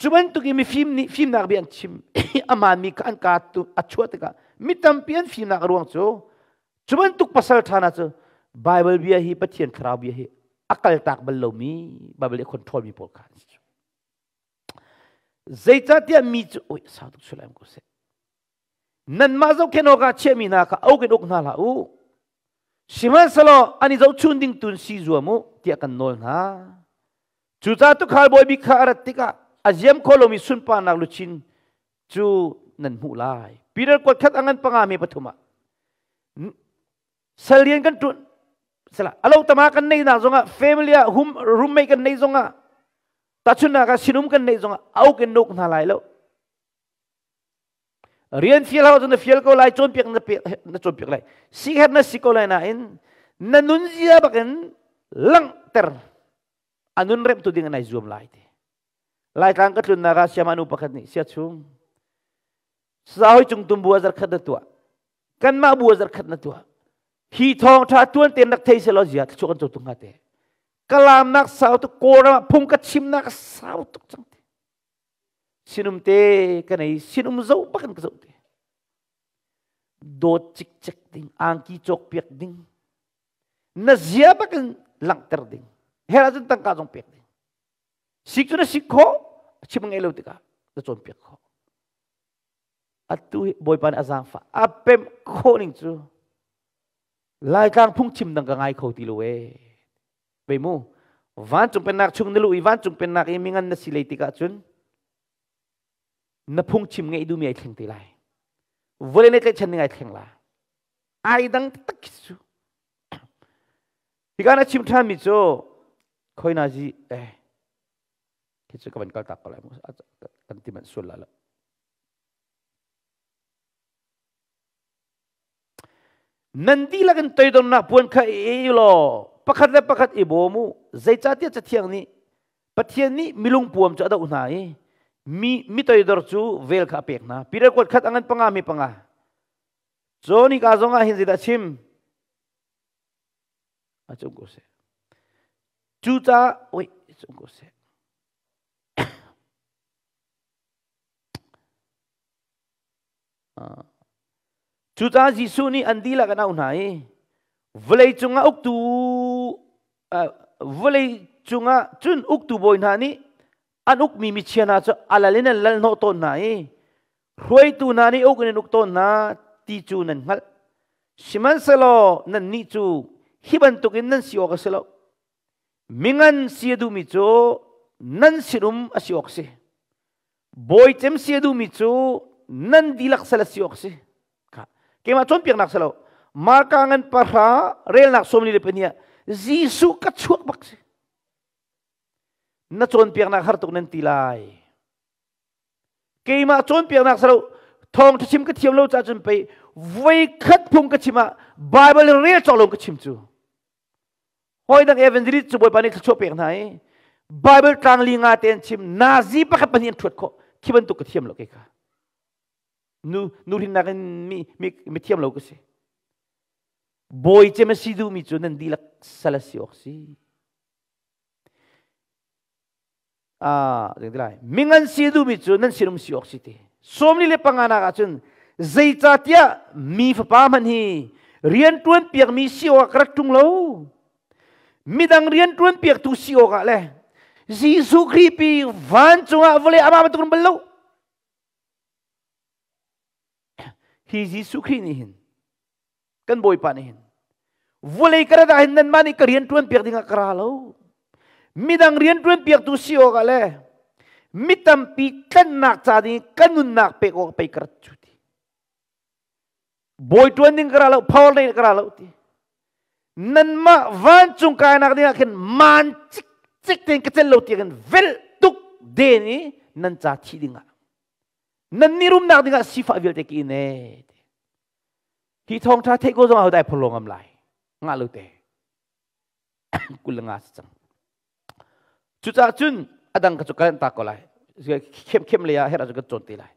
cu bantuk i mifim nih fimnak bia an chim amaan mi kha an kaa a chuah tikah mi tampi an fimnak a ruang cu cu bantuk pasal ṭha hna cu Bible bia hi, Pathian thlarau bia hi a kaltak bal lomi, Bible i a control mi pawl kha an si. Zeicahtiah mi cu oi sau tuk sulai ko seh. Nanmah zohkhenh awkah chiahmi hna kha uk in uk hna hlah u. Sihmanhsehlaw an i zohchun ding tun si zuam u tiah kan nawl hna. Cucaah tuukhal bawi bik kha a rat tikah a ziam kho lomi sunparnak luchin cu nan hmuh lai. Peter kuat khat a ngan panga me pathum ah sal rian kan ṭuan sala alo tama kan nei nak zongah, family ah hum roommate kan nei zongah, tahchunhnak ah sinum kan nei zongah, auk in nuk hna lai lo. Rian fial hau na fial ko lai, cawnpiak na na cawnpiak lai, si her na si ko lai, nain na nun zia bakin langhter anun rem tu ding nai zuam lai te. Laitlang ka tlun nak ah siama nu pakhat nih, sia chung sahoi cung tum bua zar khat na tuah, kanmah bua zar khat na tuah hi, thawng tha tuan ten rak thei se lo zia thluachuah kan co tung hnga te. Kalam nak sau tuk, Kawlram ah phung ka chim nak sau tuk cang te. Sinum te ka nei, sinum zoh bak in ka zoh te, dawt cikcek ding, angki cawk piak ding, na zia bak in langhter ding, her ahcun tangka zong pek ding. Sik cu na sik khawh, chim ngei lo tikah na cawnpiak khawh. Atu hi Bawipa nih a zaangfah a pemh khawh ning cu Laitlang phungchim dang ka ngai kho ti lo ee. Vei mu, vancung pennak chung na luh i vancung pennak i mingan na si lei tikah cun na phungchim ngeih duhmi ai thleng te lai, vawlei le tlaihchan ning ai thleng la, ai dang taktak khi cu. Hika na chim ṭhanmi cu khoi na zi eh khi cu ka van kal tak ko lai mu, kan ti manh sual la lo. Nan dihlak in toidornak puan kha i law pakhat le pakhat i bawm u, zeicahtiah Cathiang nih, Pathian nih milung puam cu a doh hna i mi mi toidor cu vel kha a pek hna. Peter kuat khat a ngan panga mi panga. Caw nika zong ah hin zeidah chim a cung ko seh. Cucaah oi cung ko seh. Cucaah Jesuh nih an dihlak an auh hna i vawlei cungah uktu, vawlei cungah cun uktu bawi hna nih an ukmi michia hna cu a lal in an lal hnawh tawn hna i hruaitu hna nih uk in an uk tawn hna ti cu nan hngalh. Sihmanhsehlaw nannih cu hi bantukin nan si awk a si lo. Mingan si a duhmi cu nan sinum a si awk a si. Bawi cem si a duhmi cu nan dihlak sal a si awk a si. Keimah cawnpiaknak si lo. Marka ngan pahra relnak 42 ah Jesuh ka chuak bak si. Na cawnpiaknak har tuk nan ti lai. Keimah cawnpiaknak si lo, thawng chim ka thiam lo caah cun pei voi khat phung ka chim ah Bible rel cawk lo ka chim cu. Hawi dang evangelist cu Bawipa nih thluachuah pek hna i Bible tlang li nga te an chim, nazi pakhat pahnih an ṭhuat khawh. Khi bantuk ka thiam lo kei kha. Nu nu hrinnak in mi mi mi thiam lo ka si. Bawi cem a si duhmi cu nan dihlak sal a si awk si. Ah, lai. Mingan si duhmi cu nan sinum si awk si ti. 45 nak ahcun, zeicahtiah mi Fapa hmanh hi rian ṭuan piakmi si awkah ka rak ṭung lo. Midang rian ṭuan piaktu si awkah le Jesuh Khrih pi vancung ah vawlei amah bantuk bal lo. Hi Jesuh Khrih nih hin, kan Bawipa nih hin, vawlei ka rat ah hin nanmah nih ka rian ṭuan piak dingah ka ra lo. Midang rian ṭuan piaktu si awkah le mi tampi tlanhnak ca ding ka nunnak pek awk pei ka rat cu ti. Bawi ṭuan ding ka ra lo, power nei ka ra lo ti. Nanmah vancung kainak dingah khin maan cikcek tein ka cel lo tiangin vel tuk den i nan ca thi dingah. Nan ni rumnak dingah sifah vialte ki in e. Hi thawngtha theih ko zong ah dai pholo ngam lai. Nga lo te. 25 si cang. Cucaah cun adang ka cu kan ta ko lai. Khem khem le ah her ah kan cawn te lai.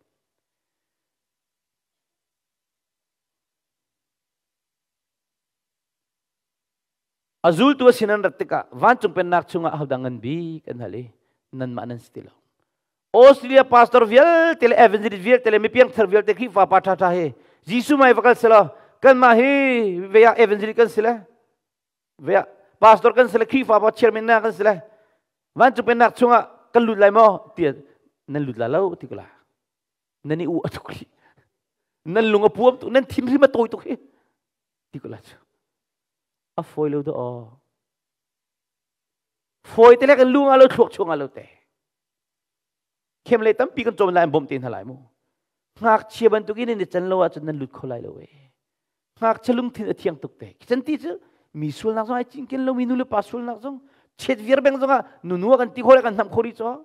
A zultu a sin an rat tikah vancung pennak chungah ahodah ngan bik an hal i nanmah nan si ti lo. Australia pastor vialte le evangelist vialte le mipiangthar vialte Khrihfa pa ṭhaṭha hi Jesuh mai va kal selaw kanmah hi ve ah evangelist kan si le ve ah pastor kan si le Khrihfa pa chairman na kan si le vancung pennak chungah kan lut lai maw tiah nan lut la lo ti ko la nan i u a tuk hi nan lung a puam tuk nan thin hrim a tawi tuk hi ti ko la cu a fawi lo dah aw fawi te le kan lung a lo thluak chung a lo te khem le tampi kan cawm lai an bawmh te hna lai mu ngakchia bantukin in can lo ahcun nan lut kho lai lo e ngakchia lungthin a thiang tuk te chan ti cu mi sualnak zong ai cinken lo mi nu le pa sualnak zong chet viar beng zong ah nunu kan ti khore kan hnam khori cho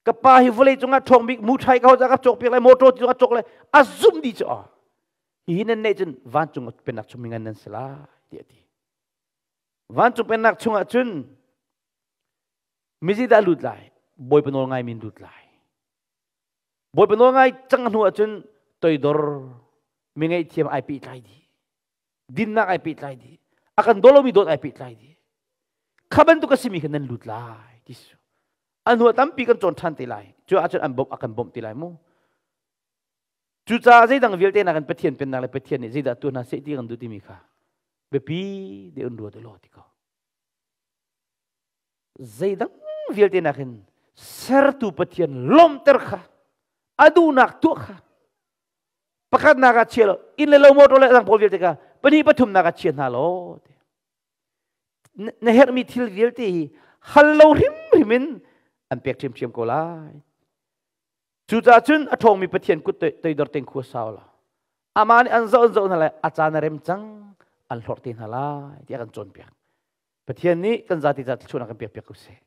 ka pa hi vawlei cungah ṭhawng bik mu ṭhai ka ho ka cawk piak lai motor ti cawk lai a zum di cu hi nan neih cun vancung pennak chung mingan nan si lai ti a ti vancung pennak chungah cun mizi dah lut lai bawipa nawl ngai min lut lai bawipa nawl ngai cang hnu ahcun toidor mi ngaihthiam ai pehtlai dih dinnak ai pehtlai dih a kan daw lomi dawt ai pehtlai dih kha bantuk a simi kha nan lut lai ti su a hnu tampi kan cawn ṭhan te lai cu ahcun an bawmh a kan bawmh te lai mu cucaah zeidang vialte na kan Pathian pennak le Pathian nih zeidah tuah hna seh ti kan duh timi kha biapi de un ruat law ti ko zeidang vialte nakin sertu Pathian lawmter kha a duhnak tuah kha pakhatnak ah chia lo inn le lo motor le dang pawl vialte kha pahnih pathumnak ah chia hna law na herhmi thil vialte hi hal lo hrimhrim in an pek ṭhiamṭhiam ko lai cucaah cun a ṭhawngmi Pathian kut toidor tein khua sau la amah nih an zoh an zoh hna lai a caan a rem cang an hlorh te hna lai tiah kan cawnpiak Pathian nih kan zati ca thluachuahnak kan pek piak ko seh.